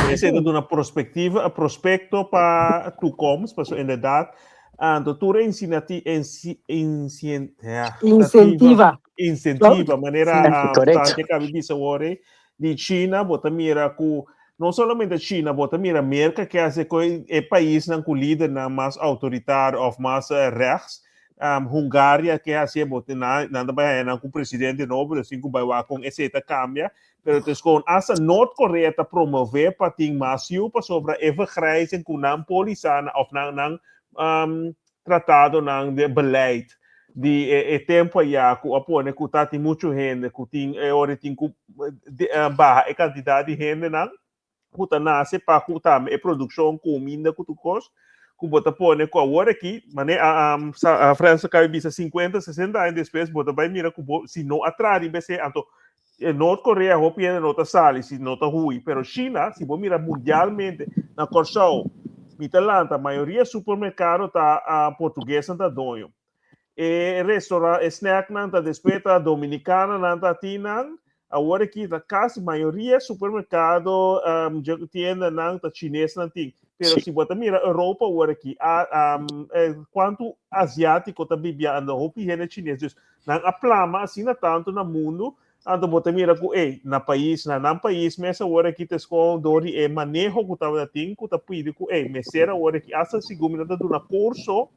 Esei ta duna prospektiva, prospekto pa toekomst, pasobra inderdaad, anto tur e insinati, insien, ja, Insentiva. Insentiva, manera Correcto. Santi a kaba di bisa awor ei, di China, bo ta mira ku no solamente China, bo ta mira Merka ke hasi ku e paisnan ku lidernan mas outoritario òf mas rechts, Hungaria ke hasi bo ta nan nan ta bai haña nan ku presidente nobo, dus tin ku bai wak kon esei ta kambia, pero ta skon asta Noord Korea ta promove pa tin mas yu pasobra e vergrijzing ku nan polisa òf nan nan tratadonan de beleid di e, e tempo allá ku a pone ku ta tin mucho hende ku tin e ora tin ku baha e kantidat di hendenan ku ta nase pa ku tambe e produkshon kuminda ku tur kos ku bo ta pone ku awor aki mane a a Frans a kabi bisa 50 60 aña despues bo ta bai mira ku bo si no a traha riba esei anto Noord Korea hopi hende no ta sali si no ta hui, pero China, si bo mira mundialmente, na Kòrsou, mi ta lanta, mayoria supermerkado ta portuguesnan ta doño. E restaurant, e snacknan ta despues ta dominicananan ta tin nan, awor aki ta kasi mayoria supermerkado, tiendanan ta chinesnan tin. Pero si bo ta mira Europa awor aki, kuantu asiátiko ta bibia anda hopi hende chines, dus Nan a plama asina tantu na mundu, anto bo ta mira ku ey, na pais, na nan pais mes awor aki ta eskon dor di e maneho ku tabata tin ku ta pidi ku ey, mester awor aki asta segun mi nan ta duna kurso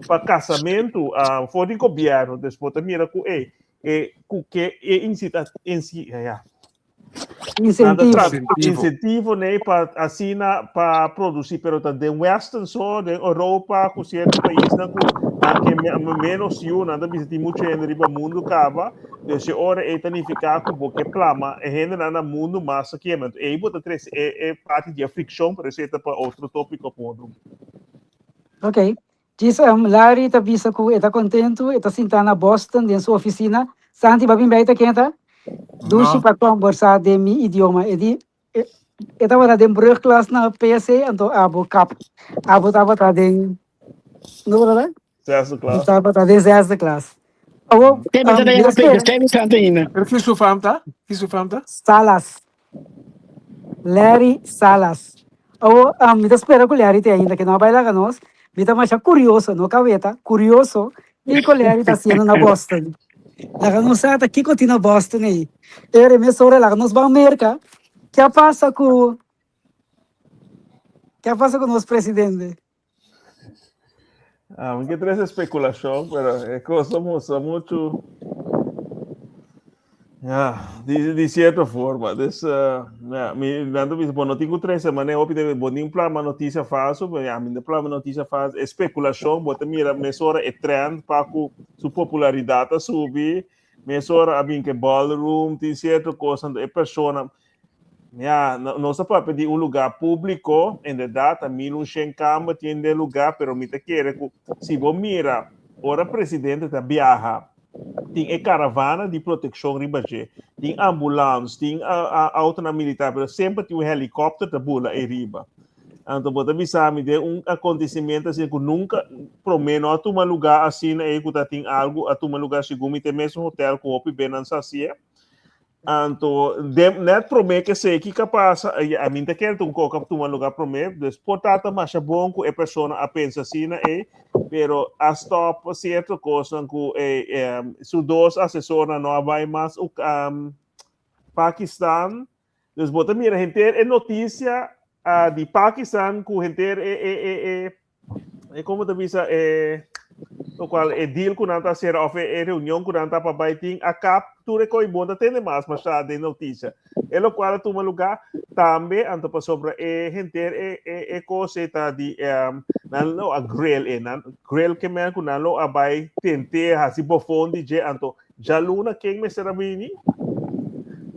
pa kasamentu for di gobièrnu, dus bo ta mira ku ey, e ku ke e insita, insi, ya. Incentivo. Incentivo nee pa asina pa produci, pero ta den Western so, den Europa, ku cierto paisnan ku nan ke menos yu, nan ta bisa tin mucho hende riba mundo kaba, dus e ora ei ta nifiká ku bo ke plama e hendenan na mundo mas aki, anto ei bo ta trese e parti di e frikshon, pero esei ta pa otro tópiko pa otro. Ok. Djis Larry ta bisa ku e ta kontentu, e ta sintá na Boston den su ofisina. Santi, bo a bin bai ta ken ta? Dushi No. pa kombersá den mi idioma. E di, e, e tabata den brugklas na PSC, anto abo kap. Abo tabata den, no tabata? Zesde klas. Tabata den zesde klas. Awo, Te bisa mi ta spera. te bisa ainda. Pero ki su fam ta? Ki su fam ta? Salas. Larry Salas. Awo, mi ta spera ku Larry te ainda, ke no a bai laga nos. Mi ta masha kurioso, no kabeta, kurioso, kiko Larry ta hasiendo na Boston. Laga nos sa ta kiko tin na Boston ei. Ere mesora laga nos ban Merka. Ke a pasa ku, ke a pasa ku nos presidente? Ah, mi ke trese spekulashon, pero e kos a mustra muchu. Ja, di sierto forma. Dus, ja, mi nan ta bisa, bo no tin ku trese manera hopi te, bo tin plama notisia falso, pero ja, mi no plama notisia falso. E spekulashon, bo ta mira mesora e trend pa ku su popularidat a subi, mesora a bin ke ballroom, tin sierto kos, e persona, Ja, nos a papia di un lugá públiko, inderdat, ta 1100 kamber tin den lugá, pero mi ta kere ku si bo mira, ora presidente ta biaha, tin e karavana di protekshon riba dje, tin ambulans, tin autonan militar, pero semper tin un helikòpter ta bula ei riba. Anto bo ta bisa mi den un akontesimentu asina ku nunka promé no a tuma lugá asina ei ku ta tin algu a tuma lugá segun mi ta e mesun hotel ku hopi bennan sa hasié. Anto, de, net promé ke esei kiko a pasa, a mi ta kere ta un koko a tuma lugar promé, dus por ta ta masha bon ku e persona a pensa asina ei, pero a stòp sierto kosnan ku e, su dos asesornan no a bai mas Pakistan. Dus bo ta mira henter e notisia di Pakistan ku henter e, e, e, e, e como ta bisa e lo cual e deal ku nan ta hacer of e, e reunion ku nan ta pa bai tin a kap tur e koi bon ta tende mas masha den noticia. E lo cual a tuma lugar tambe anto pasobra e henter e e e kos e ta di um, nan lo a grill e nan grill ke men ku nan lo a bai tente hasi bofon di dje anto Djaluna ken mester a bini?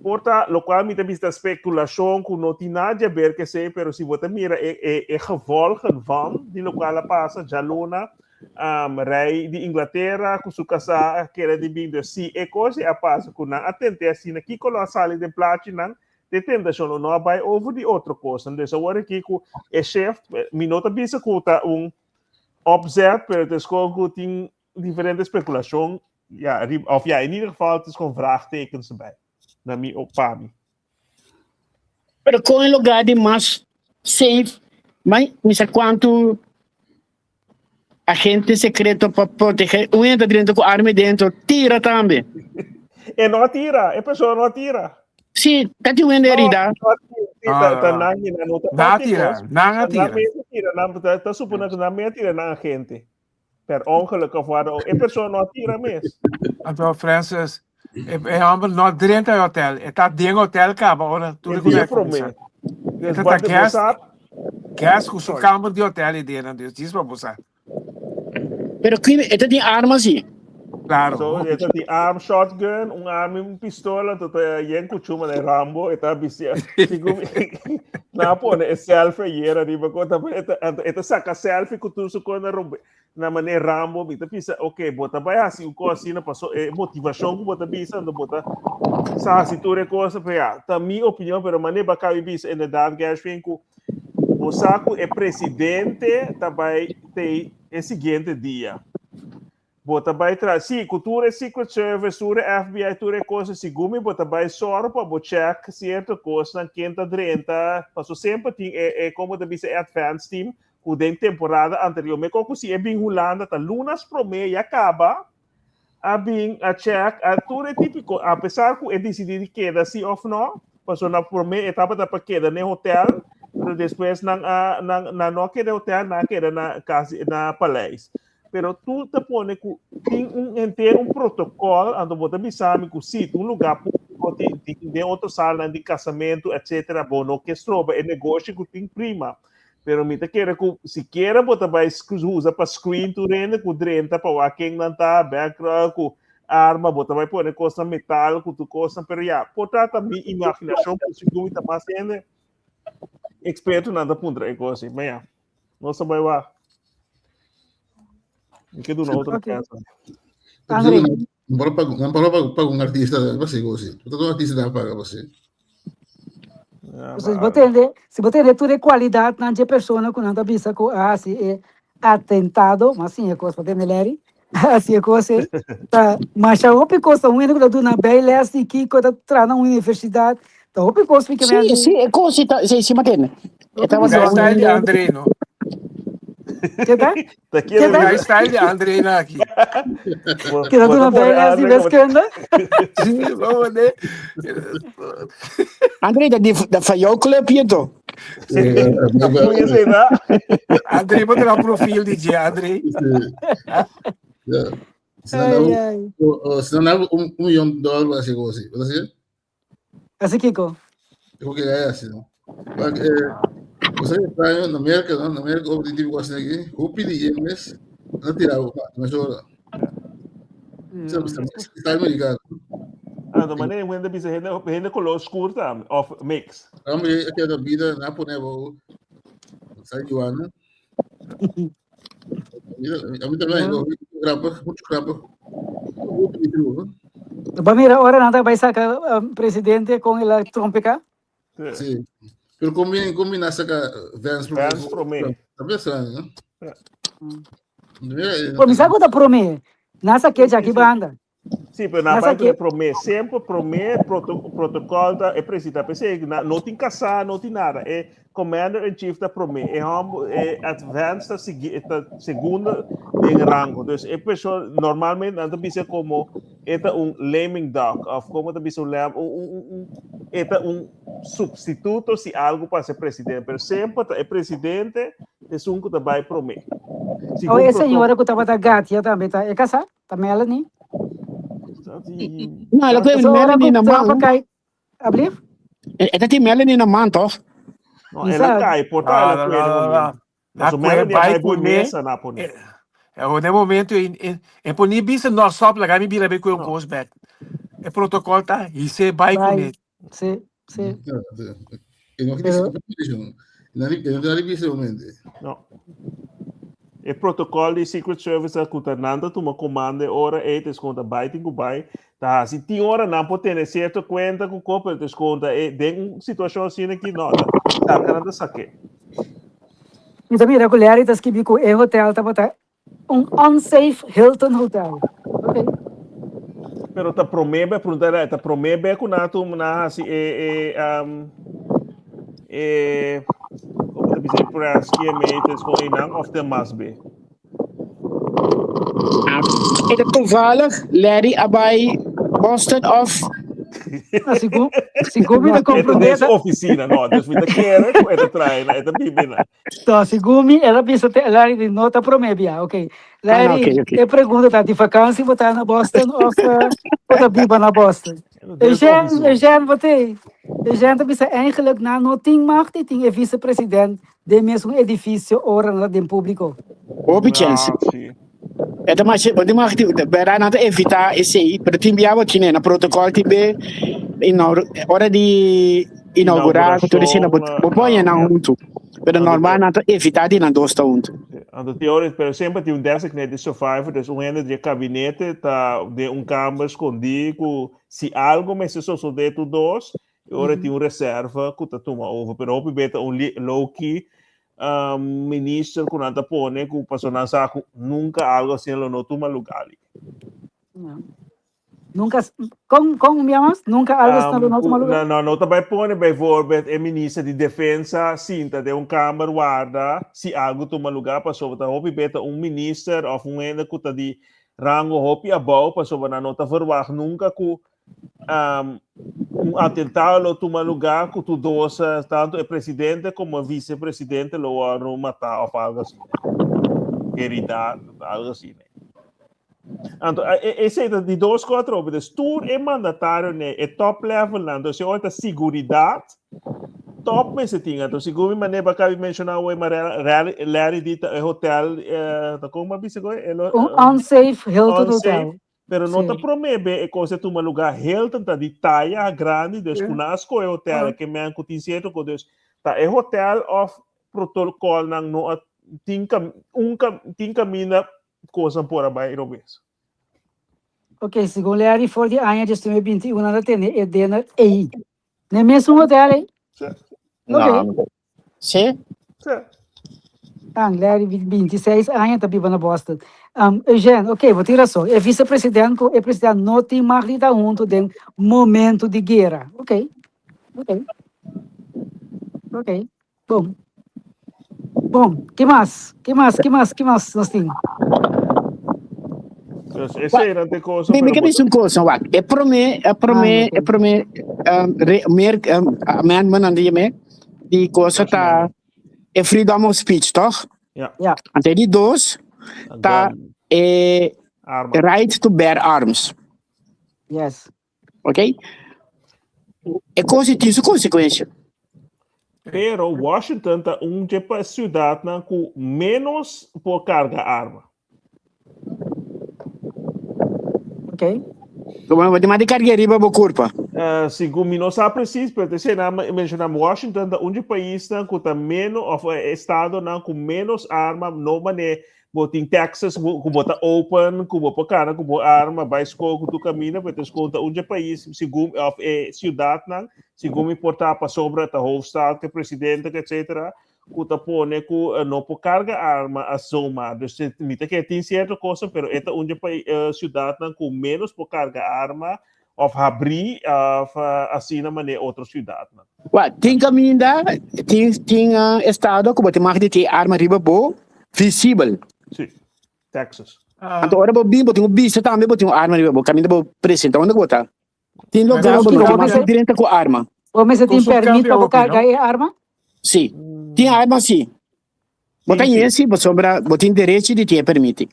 Por ta lokual mi ta bisa ta spekulashon ku no tin nada di haber ku esei, pero si bo ta mira e e e gevolgen van di lokual a pasa djaluna, rei di Inglatera ku su kasá a kere di bin. Dus si e kos ei a pasa ku nan a tent'é asina, kiko lo a sali den plachinan? Te tentashon lo no a bai over di otro kosnan. Dus awor aki ku e shift, mi no ta bisa ku ta un opzet, pero ta es kon ku tin diferente speculacion, ja, of ja, in ieder geval, het is gewoon vraagtekens erbij. Na mi, op pa mi. Pero con e lugar di mas safe, mas mi sa cuanto agente secreto pa protege. Un entra dentro cu arma dentro, tira tambe. E no tira, e persona no tira. Sí, ta tin un hende herida. No, ta nan no ta Na tira, nan a tira. Nan tira, nan ta supone cu nan tira nan agente. Per ongeluk of wat ook. E persoon no a tira mes. Anto Francis, e, e homber no drenta e hotel. E ta den hotel kaba ora tur E e dia kuné promé. kumisa. Dus E ta wat de guest, bosa guest ku su Sorry. kamber di hotel e dena, dus dis pa bosa. Pero qui, e ta tin arma sí. Claro. So, e ta tin arm shotgun, un arm y un pistola, anto ta yen kuchuma de Rambo, e ta bisia. Sigur na pone e selfie ayer ariba ko ta e ta anto e ta saka selfie ku tur su ko na rompe na manera Rambo, mi ta bisa, ok, bo ta bai hasi un kos asina paso e motivashon ku bo ta bisa, anto bo ta sa hasi tur e kos, pero ya, ta mi opinion, pero manera bo a kabi bisa inderdaad Gershwin ku bo sa ku e presidente ta bai tei e siguiente dia. Bo ta bai tra, sí, ku tur e Secret Service, tur e FBI, tur e kos, segun mi bo ta bai sòru pa bo check sierto kosnan, ken ta drenta, paso semper tin e, e komo ta bisa, e advance team, ku den temporada anterior, me ku si e bin Hulanda ta lunas promé ya kaba, a bin a check, a tur e típiko, a pesar ku e disidí di keda sí òf no, paso na promé e tabata pa keda n'e hotel, pero despues nan a, nan, nan no a keda e hotel, nan a keda na kas, na paleis. Pero tur ta pone ku tin un henter un protokòl, anto bo ta bisa mi ku si un lugá públiko. Bo tin tin den otro salnan di kasamentu etcetera bo no ke stroba e negoshi ku tin prima. Pero mi ta kere ku sikiera bo ta bai usa pa screen tur hende ku drenta pa wak ken nan ta, background ku arma, bo ta bai pone kosnan metal ku tur kosnan, pero ya, por ta ta mi imaginashon ku sigur mi ta mas hende ekspertonan ta puntra e kos ei, ma ya, nos ta bai wak. Mi ke duna otro chèns. André. Nan por paga, nan por paga, paga un artista, pa si gosi. Todo un artista da paga pa si. Ja, Entonces, maar- bo tende, si bo tende tur e kwalidatnan dje persona ku nan ta bisa ku a hasi e atentado, mas sin e kos pa tende Larry, hasi e kos ei, ta masha hopi kos, ta un hende ku ta duna bijles di kiko, ta traha na un universidat, ta hopi kos mi ke Sí, mende. sí, e kos sí, ta, sí, sí, matene. E Hopi tabata bizonde. un Lifestyle di hende. André, no? Ke ta? Ta Ke quiere ta? Lifestyle di André na aki. Bo, Ke ta bo ta duna pone bijles di André como wiskunde? Sí, vamos ne. André, dat die, dat van jouw clubje toch? Hoe is het, hè? André, wat er profiel di je, André? Ja. Se Ai, não ai. se não um, um milhão de dólares vai ser assim. Você Así Kiko. Eu que é assim, não? Mas, você está na América, não? Na América, o tipo assim aqui, o pedir mês, não tirava, mas ora. Está americano. Ah, de maneira que bisa hende hende color oscuro tam of mix. Hombre, aqui da vida, na pone bo. Sai Joana. A mim também, eu grapa, muito grapa. Ba mira, ora nan ta bai saca presidente con el trompeca. Sí. Pero combina, combina saca Vance Vance promé. También extraño, ¿no? Mira, Por mi saco ta prome. Nasa que aquí banda. Sí, pero na Nasa parte que de promé, sempre promé proto, protocolo ta e presidente. Pensei, na, no tin casá, no tin nada. E commander in chief ta promé. E hom, e advance ta sigui, ta segundo den rango. Dus e persoon normalmente nan ta bisa como e ta un laming duck of como ta bisa un lam, un, un, un, un, e ta un substituto si algo pasa e presidente. Pero semper ta e presidente esun ku ta bai promé. Oh, Segun e señora protocolo. ku tabata gatia tambe ta e casá, ta Melanie. No, ela Pasobra ora Melanie ku na Trump man. kai, ablief? E ta tin Melanie na man, toch? No, ela Isa. cai, por No, ela no, foi no, no no, momento. no. Na Mas o kue Melanie bai vai por kuné. mesa na pone. E o momento in in e poni bisa no stop laga mi bira be ku un No. kos back. E protocol ta hise bai Bai. kuné. Sí, sí. E no Pero não dice momento. No. E protocolo di Secret Service ku ta nan ta tuma comando e ora ei te skonta bai tin ku bai ta hasi tin ora nan por tene cierto cuenta ku ko pero te skonta e den un situacion asina ki no ta saka nan ta sake. Mi ta mira ku Larry ta skibi ku e hotel tabata un unsafe Hilton Hotel. Ok. Pero ta promé be pregunta era ta promé be ku nan tuma nan hasi e e um, e como ta bisa e press ki e metes kon einan of ten mas be. E ta toevallig Larry a bai Boston of Ah, segun, segun mi ta E ta comprende den su oficina, no, dus mi ta kere ku e ta trae na, e ta bibi na. To, segun mi, el a bisa te Larry di no ta prome bia. Ok. Ah, Larry, ok, ok. e pregunta ta di vakantie bo ta na Boston of bo ta biba na Boston? E ta den su Eugène, oficina. Eugène, bo te? Eugène ta bisa eigenlijk nan no tin macht di tin e vicepresident den mesun edificio ora nan ta den publico. Hopi chance. Ah, sí. E ta mas, bo tin mag di, berdad nan ta evita esei, pero tin bia bo tine na protocol tin be inaugura, ora di inaugura ku tur esei, bo Inauguracion, bo pone nan huntu. Pero normal nan ta evita di nan dos ta huntu. Anto teori, pero semper tin un designated survivor, dus un hende di e kabinete ta den un kamber skondí ku si algo mester sosodé tur dos, e ora tin un reserva ku ta tuma over. Pero hopi be ta un low key minister ku nan ta pone ku pasobra nan sa ku nunka algo asina lo no tuma lugá li. Nunca, con, con un mas? Nunca algo um, no tuma lugar? No, no, no ta bai pone bijvoorbeeld e minister di defensa sinta den un kamer warda si algo tuma lugar pasobra ta hopi beta un minister of un hende ku ta di rango hopi abou pasobra nan no ta verwacht nunca ku um, un atentado lo tuma lugar ku tur dos, tanto e presidente como e vicepresidente lo wordo mata of algo asina. Herida, algo asina. Anto, esei ta di dos kos atrobe. Dus tur e mandatario ne, e top level nan, dus e ora ta siguridat, top mester tin. Anto, segun mi manera bo kabi menshoná awor, Marella, Larry, Larry di ta e hotel, eh, ta kon bo a bisa koe? E lo, Un unsafe Hilton unsafe, Hotel. pero no ta Sí. promé be e kos a tuma lugá. Hilton ta di taya grandi, dus Sí. ku nan a skohe hotel, Ah. ke men ku tin sierto kos. Dus ta e hotel òf protokolnan no a tin kam, un kam, tin kaminda Kosnan por a bai robes. Ok, segun Larry for di aña 2021 nan ta tene e dinner ei. Na e mesun hotel ei? Sí. Ok. No. Sí? Sí. Tan, Larry, 26 aña ta biba na Boston. Um, Eugène, ok, bo tin rason. E vicepresident ku e president no tin mag di ta huntu den momento di guera. Ok, ok, ok. Bon. Bon, ke mas? Ke mas? Ke mas? Ke mas nos tin? Dus esei eran te cosa, Mi, mi pero ke bo bisa un cosa, wak. E promé, e Ah, promé, no e tin. promé um, re, mer, um, amendment nan di yam'é, di cosa First ta Amendment. e freedom of speech, toch? Ja. Ja. Ante di dos A ta gun, e arma. right to bear arms. Yes. Ok? E cosa tin su consecuencia. Pero Washington ta un dje pa ciudadnan cu menos por carga arma. Ok. Como bo tin di carga riba bo curpa. Segun mi no sa precies, pero te sena menciona Washington ta un dje paisnan cu ta menos, of estadonan cu menos arma, no mane Bo tin Texas ku bo ta open, ku bo por kana ku bo arma, bai skol ku tur kaminda, pero ta skol ta un dje pais segun of e siudatnan, segun mi por ta pasobra ta hoofdstad ku e presidente ku etcetera, ku ta pone ku no por karga arma a zomaar. Dus mi ta kere tin sierto kosa, pero e ta un dje siudatnan ku menos por karga arma of habrí of asina manera otro siudatnan. Wa, tin kaminda, tin tin estado ku bo tin mag di tin arma riba bo visibel. Sí, Texas. Anto ora bo bin bo tin ku bisa tambe bo tin un arma riba bo, kaminda bo presenta unda ku bo ta. Tin Pero logar bo no kiko tin bo mag di mester drenta ku arma. bo mester tin Koso permit cambia pa bo hopi, karga no? e arma? Sí, tin arma sí. Bo ta Tin sí. yesi pasobra bo tin derechi di tin e permiti.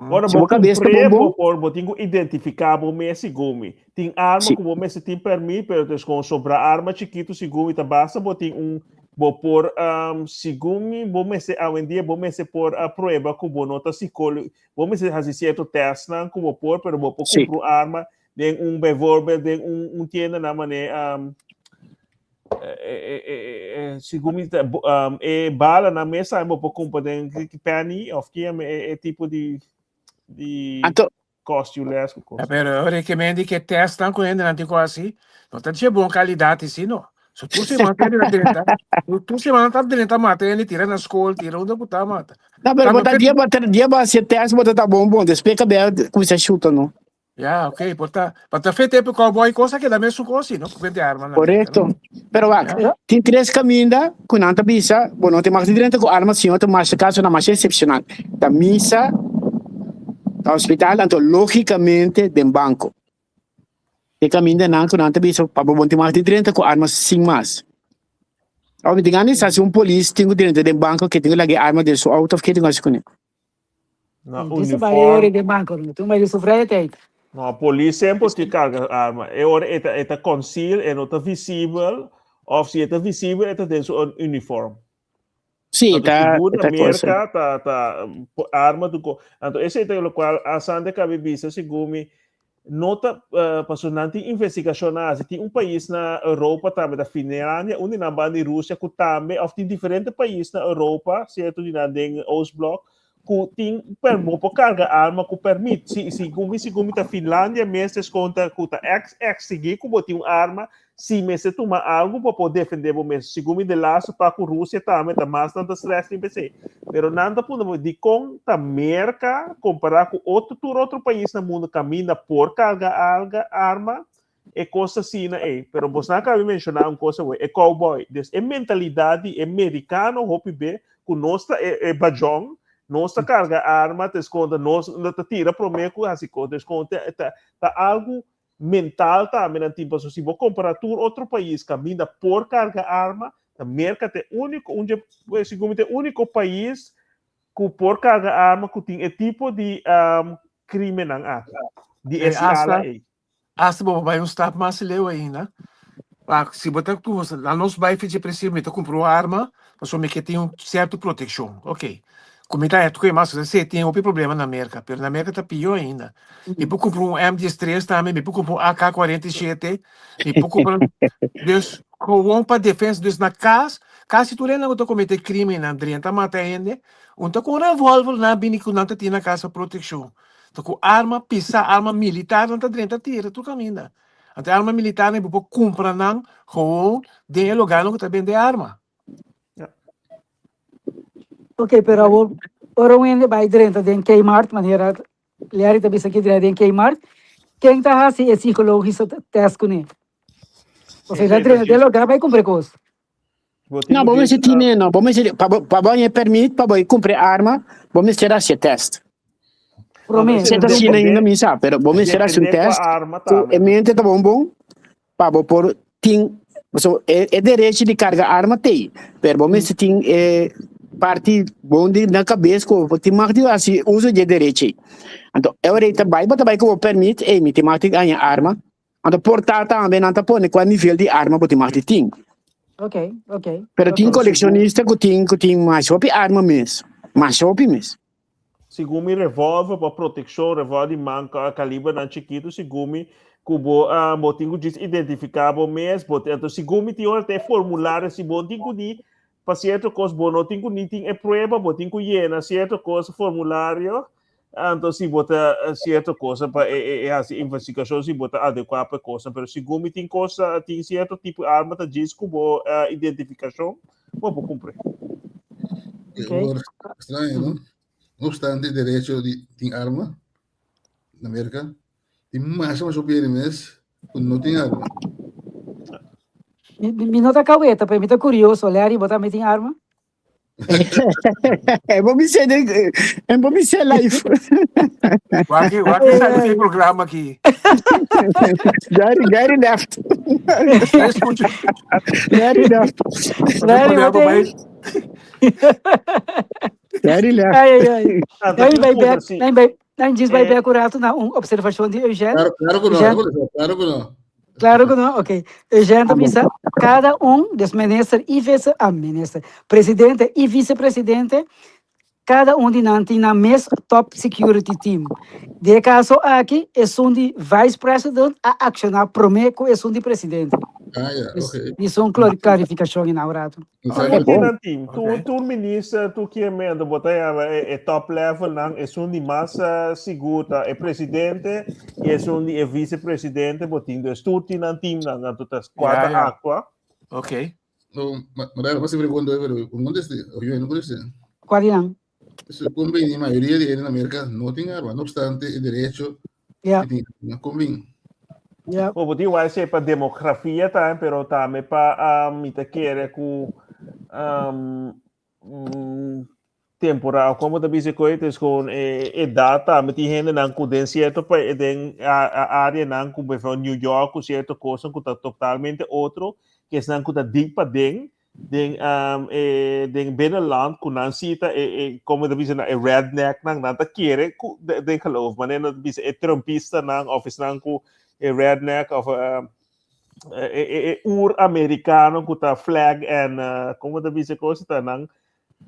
Ora Si bo bo kabes ta kumpr'é, bon bo bon. por, bo tin ku identifiká bo mes segun mi. Tin arma Sí. ku bo mester tin pèrmit, pero ta eskon sobrá arma chikitu segun mi ta basta bo tin un, bo por, segun mi bo mester awendia bo mester por a prueba ku bo no ta sikólo, bo mester hasi sierto tèstnan ku bo por, pero bo por Sí. kumpra un arma den un bijvoorbeeld den un un tienda nan manera segun mi ta e balanan mes tambe bo por kumpra den penny of ki e tipo di di Anto cost you less ku kos. Pero recomendi ke testnan ku hendenan tin ku hasi no ta dje bon kalidat isi no. So tur semana ta hende ta drenta, tur semana ta drenta mata hende, tira na skol, tira unda ku ta mata. No, pero Ta bo no ta ke dia bo ta dia bo hasi test bo ta ta bon bon, despues kabia kuminsá shuta no. Ya, ok, por ta, pa ta fe tempo cowboy cosa keda mesun cosa, no? Ku vende arma na Merca, Correcto. no? Pero wak, Ya. tin tres caminda cu nan ta bisa, bo no tin mag di drenta cu arma sino ta masha casonan masha excepcional. Ta misa, ta hospital, anto logicamente den banco. E camindanan cu nan ta bisa pa bo no tin mag di drenta cu arma sin mas. Awor mi tin gana di sa si un polis tin cu drenta den banco ke tin cu laga e arma den su auto of ke tin cu haci cune. Na Dice bai ori uniform. den banco, no. Tu bai di su vrije tijd. No, polis semper tin carga arma. E ora e ta, e ta conceal, e no ta visibel, of si e ta visibel, e ta den su uniform. Sí, Anto ta, sigur na ta cosa. Merca ta, ta arma tu ko. Anto esei ta locual a Sante cabe bisa segun mi no ta uh, paso nan tin investigacion na hasi. Tin un pais na Europa tambe, ta Finlandia, un di nan banda di Rusia ku tambe, of tin diferente pais na Europa, cierto di nan den Oostblok, ku tin per, bo por carga arma ku permit. Si, segun mi, segun mi ta Finlandia mes desconta ku ta ex, exigí ku bo tin un arma Si mester tuma algu pa por defende bo mes. Segun mi de laatste pa ku Rusia tambe ta mas nan ta stress riba esei. Pero nan ta puntra bo dikon ta Merka kompara ku otro tur otro pais na mundu kaminda por karga alga arma e kos asina ei. Pero bosnan a kabi menshoná un kos awor e cowboy. Dus e mentalidat di e merikano hopi be ku nos ta e e bajon nos ta karga arma ta eskonta nos ta tira promé ku hasi kos. Dus kon ta ta algu mental tambe nan tin pasobra si bo compara tur otro pais caminda por carga arma ta Merca ta e unico un dje segun mi ta e unico pais cu por carga arma cu tin e tipo di. krímennan aki di E e skala hasta ei. Hasta bo bai un stap mas leu ainda. Pa si bo ta kumsa, la nos bai fichi presi mi ta kumpra un arma, pasobra mi ke tin un sierto protekshon. Ok. Ku mi ta ku e mas se tin hopi problema na Merka, pero na Merka ta pió ainda. Mi por kumpra un M13 tambe, mi por kumpra un AK-47, mi por kumpra dus gewoon pa defensa. Dus na kas, kasi tur hende ku ta komete krimennan, drenta mata hende, un ta ku un revolver nan bini ku nan ta tin na kas pa protekshon. Ta ku arma pisá, arma militar nan ta drenta tira tur kaminda. Anto e arma militar nan bo por kumpra nan gewoon den e lugarnan ku ta bende arma. Ok, pero awor ora un hende bai drenta den Kmart, manera Larry ta bisa aki drenta den Kmart, ken ta hasi e psikologische test kuné? Pasobra el a drenta den lugar bai kumpra e kos. No, bo mester tine, no, bo mester, pa bo, pa bo haña permit pa bo kumpra arma, bo mester hasi e test. Promé. Se ta asina ainda mi sa, pero bo mester hasi un test ku e mente ta bon bon pa bo por tin, so e, e derecho di karga arma tei, pero bo mester tin e parti bon di na kabes ku bo tin mag di hasi uso di e derecho ei. Anto e ora ei ta bai, bo ta bai ku bo permit, ey mi tin mag di haña arma, Anto por ta tambe nan ta pone kua nivel di arma bo tin mag di tin. Ok, ok. Pero tin Ok. kolekshonista ku tin ku tin mas hopi arma mes. Mas hopi mes. Segun mi revolver pa protekshon, revolver di man ka kalibernan chikitu, segun mi ku bo ah, bo tin ku djis identifiká bo mes, bo tin, anto segun mi tin ora ta e formulario si bo tin ku di pa sierto kos bo no tin ku ni tin e prueba, bo tin ku yena sierto kos formulario, Anto si bo ta cierto cosa pa e, e, e haci investigacion si bo ta adecuá pa e cosa, pero segun mi tin cosa, tin cierto tipo arma ta djis cu bo uh, identificacion, bo por cumpre. Okay. Awor, extraño, no? No obstante, derecho di tin arma na Merca, tin masha masha hopi hende mes ku no tin arma. Mi, mi, mi no ta kaweta, pero mi ta curioso. Larry, bo tambe tin arma? En bo bisa den, en bo bisa live. Waki, waki sali fi programa aki. Gary, Gary left. Escucha. Gary left. Larry, wat bai. Gary left. Ai, ai, ai. Ah, Nan dat bai is back, goed, nan bai, nan djis bai Eh. back un rato na un observacion di Eugène. Claro, claro ku no, Eugène, claro ku no. Claro ku no, ok. Eugène ta bisa kada un, des minister i vice, ah, minister, presidente i vicepresidente, kada un di nan tin nan mes top security team. Den e kaso aki, esun di vice president a akshoná promé ku esun di presidente. Ah, ja, Dus, oké. di son klarifikashon in nan rato. Tur Ah, tin bon. nan team. Tur, Ok. tur minister, tur kien mendo, bo ta yama e, e top level nan, esun di mas eh, sigur ta e presidente i esun di e vicepresidente, bo tin dus tur tin nan team nan, anto ta Ja, kuata ja. aktua. Ok. No, ma, maar daar was ik pregunta, pero un conteste, of yo no conteste. Kua di nan? Kon bini, mayoria di hende na Merka no tin arma, no obstante e derecho Ja. di tin arma. Kon bin? Ja. Bo tin wou esei pa demografia tambe, pero tambe pa um, mi ta kere ku um, mm, temporada, como ta bisa koe, het is gewoon e edad tambe tin hendenan ku den cierto pa den a, a areanan ku bijvoorbeeld New York ku cierto cosnan ku ta totalmente otro, ke esnan ku ta diep paden den um, e, den binnenland ku nan sita e, e como ta bisa na e redneck nan nan ta kere ku de, den geloof maar nan ta bisa e trumpista nan of esnan ku e redneck of um, e, e, e oer americano ku ta flag en uh, como ta bisa cosa ta nan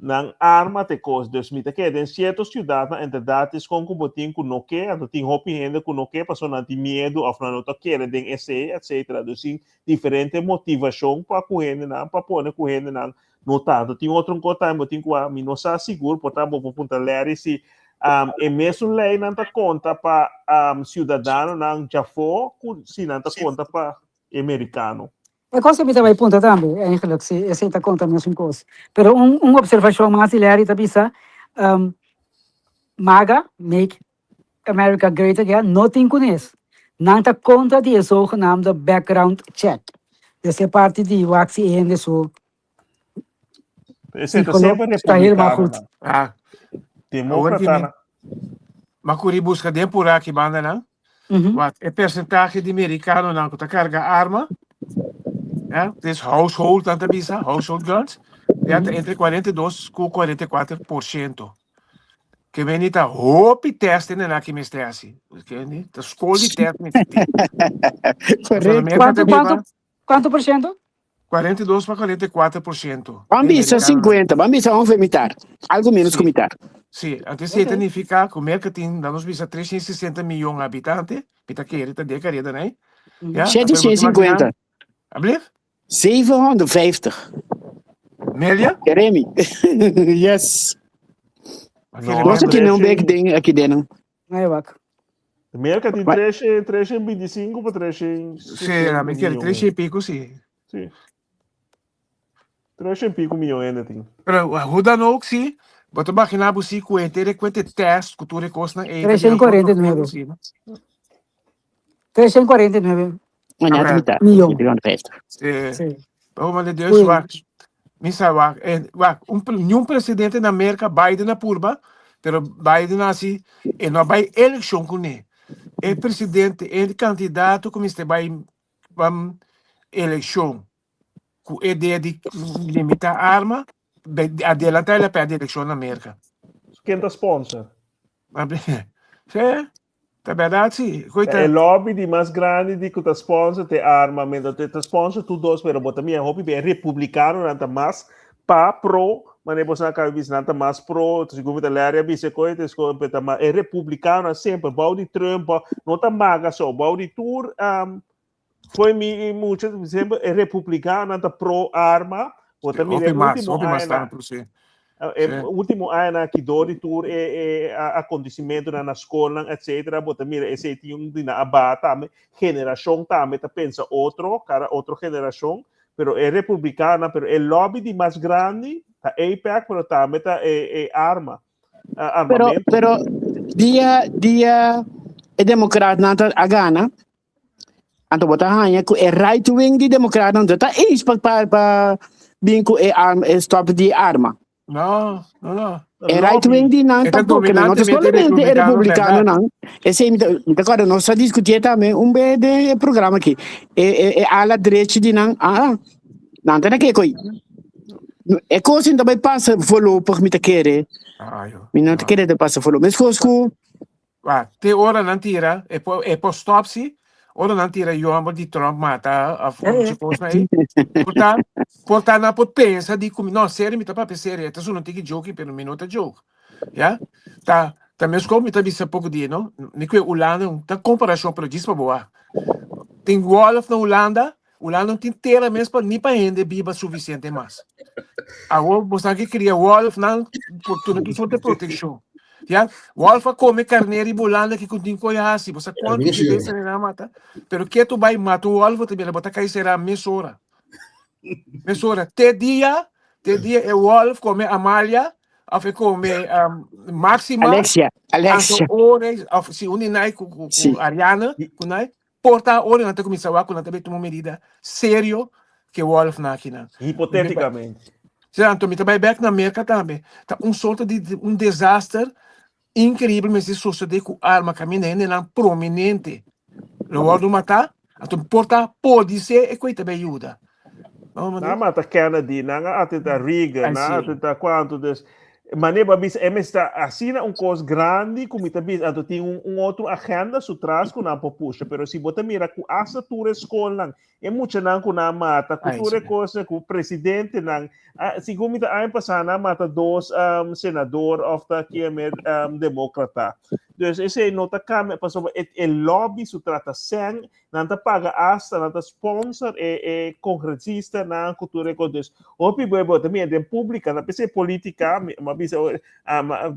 nan arma te kos. Dus mi ta kere den cierto ciudadnan inderdaad is kon ku bo tin ku no ke, anto tin hopi hende ku no ke pasobra nan tin miedu of nan no ta kere den esei etcetera. Dus tin diferente motivashon pa ku hendenan pa pone ku hendenan no ta. Anto tin otro un kos tambe bo tin ku wak, mi no sa sigur, por ta bo por puntra Larry si um, e mesun leinan ta konta pa um, ciudadanonan djafó ku si nan ta konta pa e merikano. E kos ku mi ta bai puntra tambe, eigenlijk, si esei ta konta mesun kos. Pero un, un observashon mas di Larry ta bisa, um, MAGA, Make America Great Again, no tin kunes. Nan ta kontra di e zogenaamde background check. Dus e parti di wak si e hende su Esei ta psicolo semper ta helemaal goed. republikanonan. Ah, awor ki mi, Demókratanan. m'a kuri buska den pura aki bandanan. Mhm. Wat e percentahe di mericanonan cu ta carga arma, ja, dus household nan ta bisa, household guns, ja, ta entre 42 cu 44%. Ke meni ta hopi test in aki mester hasi. Ke ni ta skol di test mester tin. Correcto. Kuantu, kuantu, kuantu por ciento? 42 pa 44%. Ban bisa 50, ban bisa ongeveer mitar. Algo menos ku mitar. Sí, anto esei ta nifiká ku Merka tin, laat nos bisa, 360 miyon habitante, mi ta kere ta den kareda nei. Ja, 750. Alblief? 750. Melia? Jeremy. Yes. No, Nos tin un bek den aki den. Ai wak. Merka tin 325 pa 300. Sí, a mi kere 3 y pico, sí. Sí. 3 y pico miljoen hende tin. Pero hoe dan ook, sí, bo ta imagina bo sí ku henter e kuente test ku tur e kosnan ei. 349. 349 Mañana mitad. Miljoen. 350. Sí. Sí. Oh, maar de Deus, wak. Misa, wak, en, wak, un, niun presidente na Merka, Biden a purba, pero Biden hasi, e no bai elekshon kuné. E presidente, e kandidato ku mester bai um, elekshon ku e idea di limitá arma, adelantá el a pèrdè elekshon na Merka. Ken ta sponsor? Sí, ta bèrdat sí. Gooi ta... E lobby di mas grandi di ku ta sponsor te armamento, te ta sponsor tur dos, pero bo ta mira hopi be republikanonan ta mas pa pro, mane boso a kaba di bisa, nan ta mas pro, segun mi ta Larry a bisa koe, te sko ta mas, e republikanonan semper, bou di Trump, bou, no ta maga so, bou di tur um, Foi mi mucha semper e republicano ta pro arma. Bo ta mira e último aña. E último aña ki door di tur e e acontecimento na skolnan etcetera. Bo ta mira esei tin un dina aba tambe. Generacion tambe ta pensa otro, cada otro generacion. Pero e republicano, pero e lobby di mas grandi ta AIPAC, pero tambe ta e e arma. Pero pero dia dia e democratnan ta a gana. Anto bo ta haña ku e right wing di demokratnan no ta eens pa pa pa bin ku e arma e stop di arma. No, no, no. E right wing di nan E ta tampoko, no ta dominantemente solamente e republicano, republikanonan. Esei mi ta mi ta kòrda nos a diskutié tambe un be den e programa aki. E e e ala drechi di nan, ah, nan ta na ke koi. E kos ta bai pasa voorlopig mi ta kere. Ah, yo. Mi no ta kere ta pasa voorlopig. Meskos ku Wa, te ora nan tira, e por, e por stop si, ora nan tira e homber di Trump mata of Ja, ja. un cos ahí. Por ta, por ta nan por pensa di cu, no, serio, mi ta papia serio, esta es un tiki joking, pero mi no ta joke. Ja? Ta, ta mes como mi ta bisa poco dia, no? Mi cu Hulanda, ta comparacion, pero djis pa bo wak. Tin wolf na Hulanda, Hulanda no tin tera mes pa ni pa hende biba suficiente mas. Awor bo sa ke cria wolf nan por tuna ki soort de proteccion. Ja, wolf a come carnero riba Hulanda ki kun tin koe hasi. Bo sa cuanto Rusia. bebes nan a mata. Pero ke tu bai mata un wolf bo ta mira bo ta kai sera mesora. Mesora. Te dia, te dia e wolf come Amalia of e come um, Maxima. Alexia, Alexia. Anto ora, of si un di nai ku, ku, ku Si. Ariana, ku nai, Por ta ora nan ta kuminsá wak ku nan ta bai tuma un medida serio ku e wòlfnan akinan. Hipotéticamente. Sí, anto mi ta bai bèk na Merka tambe. Ta un sorto di un desaster inkribel mester sosodé ku arma kaminda hendenan prominente lo wòrdu matá. Anto por ta podisé e koi ta bai yuda. Nan a mata Kennedy, nan a atentá Reagan, nan a atentá kuantu. Dus, mane bo a bisa, e mester ta asina un kos grandi ku mi ta bisa, anto tin un, un otro agenda su tras ku nan por pusha. Pero si bo ta mira ku asta tur e skolnan, e muchanan ku nan a mata, ku tur e kosnan, ku presidentenan, segun mi ta aña pasá nan a mata dos senador òf ta kieme demókrata. Dus esei no ta kambia, pasobra e, e lobby su trata sèn Nan ta paga asta, nan ta sponsor e e congresistanan cu tur e cos. Dus hopi bo bo ta mira den publica, na p'esei politica, mi a bisa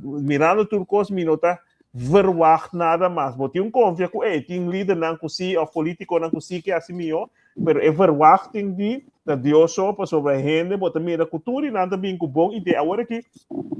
mirando tur cos mi no ta verwacht nada mas. Bo tin un confia cu ey tin lidernan cu si of politiconan cu si ke haci miyo, pero e verwachting di ta Dios so pasobra hende bo ta mira cu tur di nan ta bin cu bon idea. Awor aki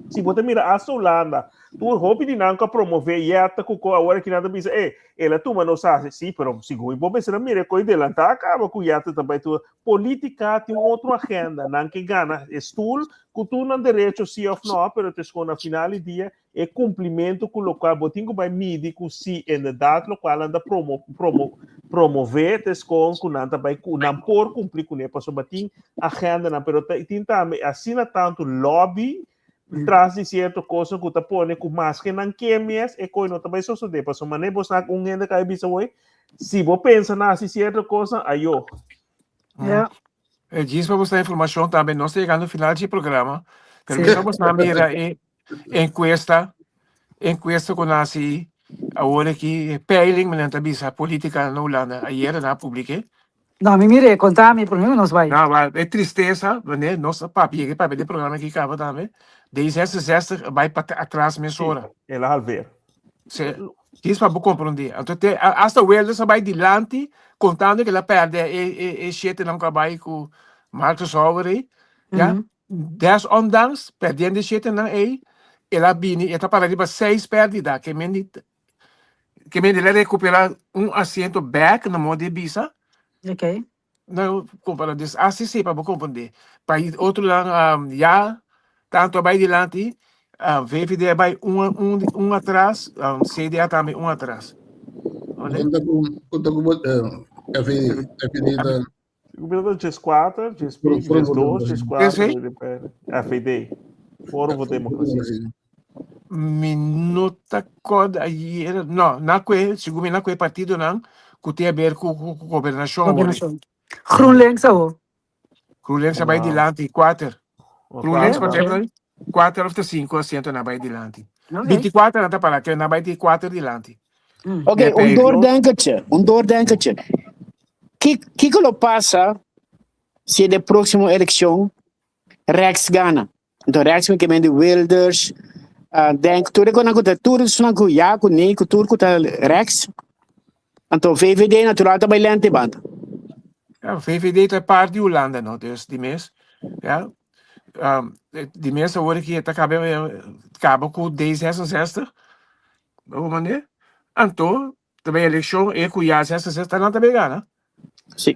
si bo ta mira asta Hulanda, tur hopi di nan cu a promove yeta cu co awor aki nan ta bisa ey El a tuma nos hasi, sí, pero segun i bo mester a mira e koe delantá a kaba ku ya ta bai tur. Politika tin un otro agenda, nan ke gana e stoel ku tur nan derecho sí òf nò, pero ta eskon na final di dia e kumplimentu ku lokual bo tin ku bai midi ku si inderdat lokual nan ta promo promo promové ta eskon ku nan ta bai ku nan por kumpli kuné pasobra tin agendanan, pero tin tambe asina tantu lobby. Tras di sierto kosnan ku ta pone ku maske nan ke mes, e koi no ta bai sosodé. Pasobra manera bo sa ku un hende ka a bisa hoy, si bo pensa na hasi sierto kosnan, ayo. Ja. E djis pa boso informashon tambe, nos ta yegando final di e programa, pero mi sa boso a mira e enkuesta, enkuesta ku nan hasi awor aki, e peiling, men nan ta bisa, politika na Hulanda, ayera nan a publik'é. No, mi mir'é, konta mi promé ku nos bai. No, wèl, e tristesa, wanneer nos a papia, yega papia den programa aki kaba tambe, D66 a bai pa atras mesora. Sí, el a halveer. Sí, djis pa bo komprondé. Anto te, hasta Wilders a bai dilanti, kontando ku el a pèrdè e, e, e shetenan ku a bai ku Marcus Hauer ei, ya. Desondanks, pèrdiendo e shetenan ei, el a bini, e ta para riba seis pèrdida, ke men di, Ke men el a recupera un asiento back na modo de bisa. Ok. No, compara dus así sí pa bo comprende. Pa otro nan ya tanto a bai dilanti, VVD a bai un un un atras, CDA tambe un atras. Konta ku konta ku bo FVD FVD ta Gobierno 14, 15, 12, 14, FVD, Foro voor Democratie. Mi no ta kòrda ayera, no, na kue, segun mi na kue partidonan ku tin haber ku ku ku gobernashon awor. Gobernashon. GroenLinks awor. GroenLinks a bai dilanti, kuater. GroenLinks por ejemplo, kuater of ta sinku asiento nan a bai dilanti. 24 nan ta para, ke nan a bai di kuater dilanti. Ok, un doordenkertje, un doordenkertje. Kiko lo pasa si de próximo eleccion rechts gana? Enton rechts mi ke men di Wilders, Denk, tur e konan ku ta tur esnan ku ya ku nee ku tur ku ta rechts. Anto VVD natural ta bai lente banda. Ja, VVD ta part di Hulanda no, dus di mes, ja, di mes awor aki ta kaba kaba ku D66, bo mande, anto ta bai elekshon e ku ya 66 nan ta bai gana. Si.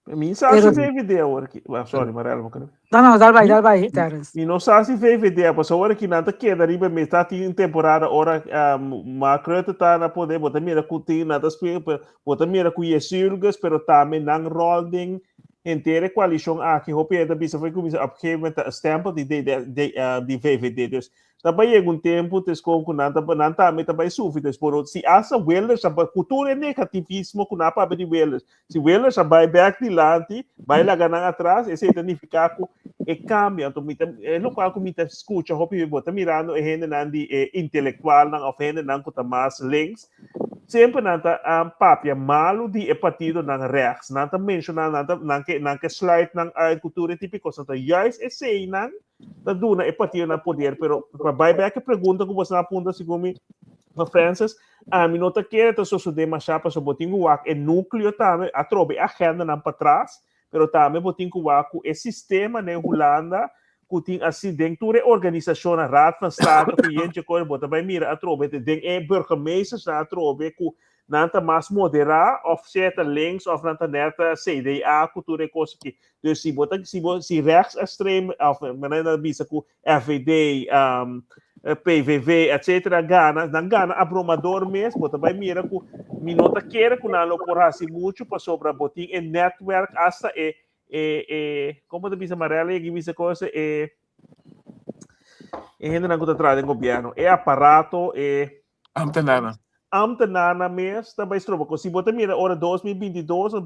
Mi sa si VVD awor aki. Well, sorry, Marella, mo kere. No, no, dal bai, dal bai, Terence. Mi no sa si VVD, paso awor aki nan ta keda riba mes ta tin temporada ora Mark Rutte ta na poder, bo ta mira ku tin nan ta speel, pero bo ta mira ku Yeşilgöz, pero tambe nan rol den henter e koalishon aki, hopi hende ta bisa for kuminsa op gegeven moment ta stempel di di VVD. Dus Ta bai yega un tempu te skon ku nan ta nan tambe ta bai sufri. Des por si asta Wilders a bai ku tur e negativismo ku nan a papia di Wilders, si Wilders a bai bek dilanti, bai laga nan atras, esei ta nifiká ku e kambio. Anto mi ta e lokual ku mi ta skucha hopi bo ta mirando e hendenan di e intelektualnan òf hendenan ku ta mas links, semper nan ta papia malu di e partidonan rechts. Nan ta menshoná nan ta nan ke nan ke sluit nan uit ku tur e tipo di kos. Anto juist eseinan ta duna e partidonan poder, pero pa bai bek e pregunta ku boso a punta segun mi pa Francis, ami no ta kere ta sosodé mashá pasobra bo tin ku wak e núkleo tambe, atrobe e agendanan patras, pero tambe bo tin ku wak ku e sistema den Hulanda ku tin asi den tur e organisashonnan, Raad van State ku yentje kos, bo ta bai mira atrobe den e burgemeestersnan atrobe ku nan ta mas moderá òf sea ta links òf nan ta nèt CDA ku tur e kos aki. Dus si bo ta si bo si rechtsextreem òf manera nan ta bisa ku FVD, PVV etcetera gana, nan gana abrumador mes, bo ta bai mira ku mi no ta kere ku nan lo por hasi muchu pasobra bo tin e netwerk asta e e e komo ta bisa Marella yegi bisa kos e e hendenan ku ta traha den gobièrnu e aparato e Ambtenarnan. Ambtenarnan mes ta bai stroba kos. Si bo ta mira ora 2022 of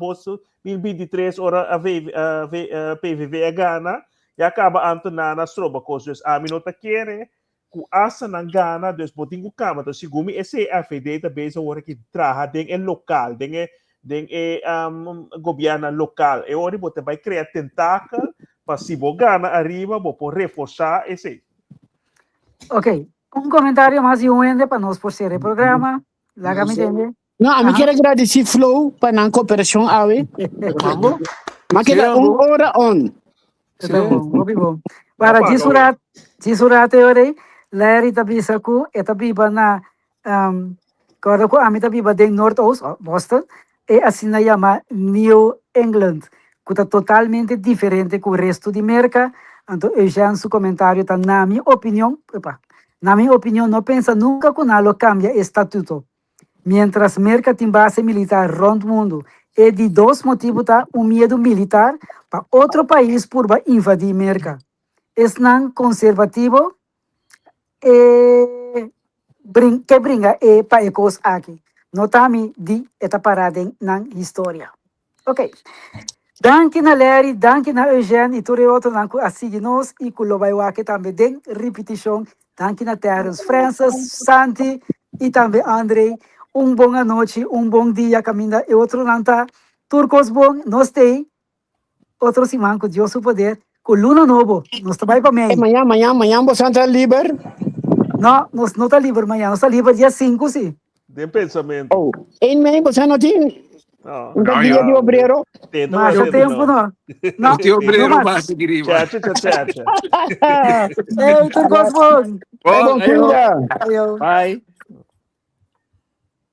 2023 ora a V, a V, a PVV a gana, ya kaba ambtenarnan a stroba kos. Dus ami no ta kere ku asta nan gana, dus bo tin ku kamba. Entonces segun mi esei FVD ta bezig awor aki traha den e lokal, den e den e um, gobierno lokal. E ora bo ta bai krea tentakel pa si bo gana ariba bo por reforsá esei. Ok, un comentario mas di un hende pa nos por cierra e programa. Laga mi tende. No, a mi kier agradeci Flow pa nan cooperacion awe. Mambo? Ma keda un ora on. Está bon, hopi bon. Para djis un rat, djis un rat e ora ei, Larry ta bisa ku e ta biba na um, kòrda ku ami ta biba den Noordoost, Boston, e asina yama New England, ku ta totalmente diferente ku resto di Merka, anto Eugène su komentario ta na mi opinion, epa, na mi opinion no pensa nunka ku nan lo kambia e statuto mientras Merka tin base militar rònt mundu. E di dos motibu ta un miedu militar pa otro pais purba invadí Merka. Esnan konservativo. E brin ke bringa e pa e kos aki. No ta mi di e ta para den nan historia. Ok. Danki na Larry, danki na Eugène i tur e otronan ku a sigui nos i ku lo bai wak tambe den ripitishon. Danki na Terence, Francis, Santi i tambe Andre. Un bon anochi, un bon dia kaminda e otronan ta. Tur kos bon, nos t'ei otro siman ku Dios su poder, ku luna nobo. Nos ta bai pa mei. Mañan, mañan, mañan boso ta liber? No, nos no ta liber mañan. Nos ta liber dia 5, sí. Den pensamentu. Oh, 1 mei boso no tin No. un dia di obrero? Tenta Mas mas tempu no. No, Di obrero no mas. basta di riba. Chacha, chacha, chacha. Hey, tur kos bon. Hey, bon Bon, ayo. cuida. Ayo. Bye.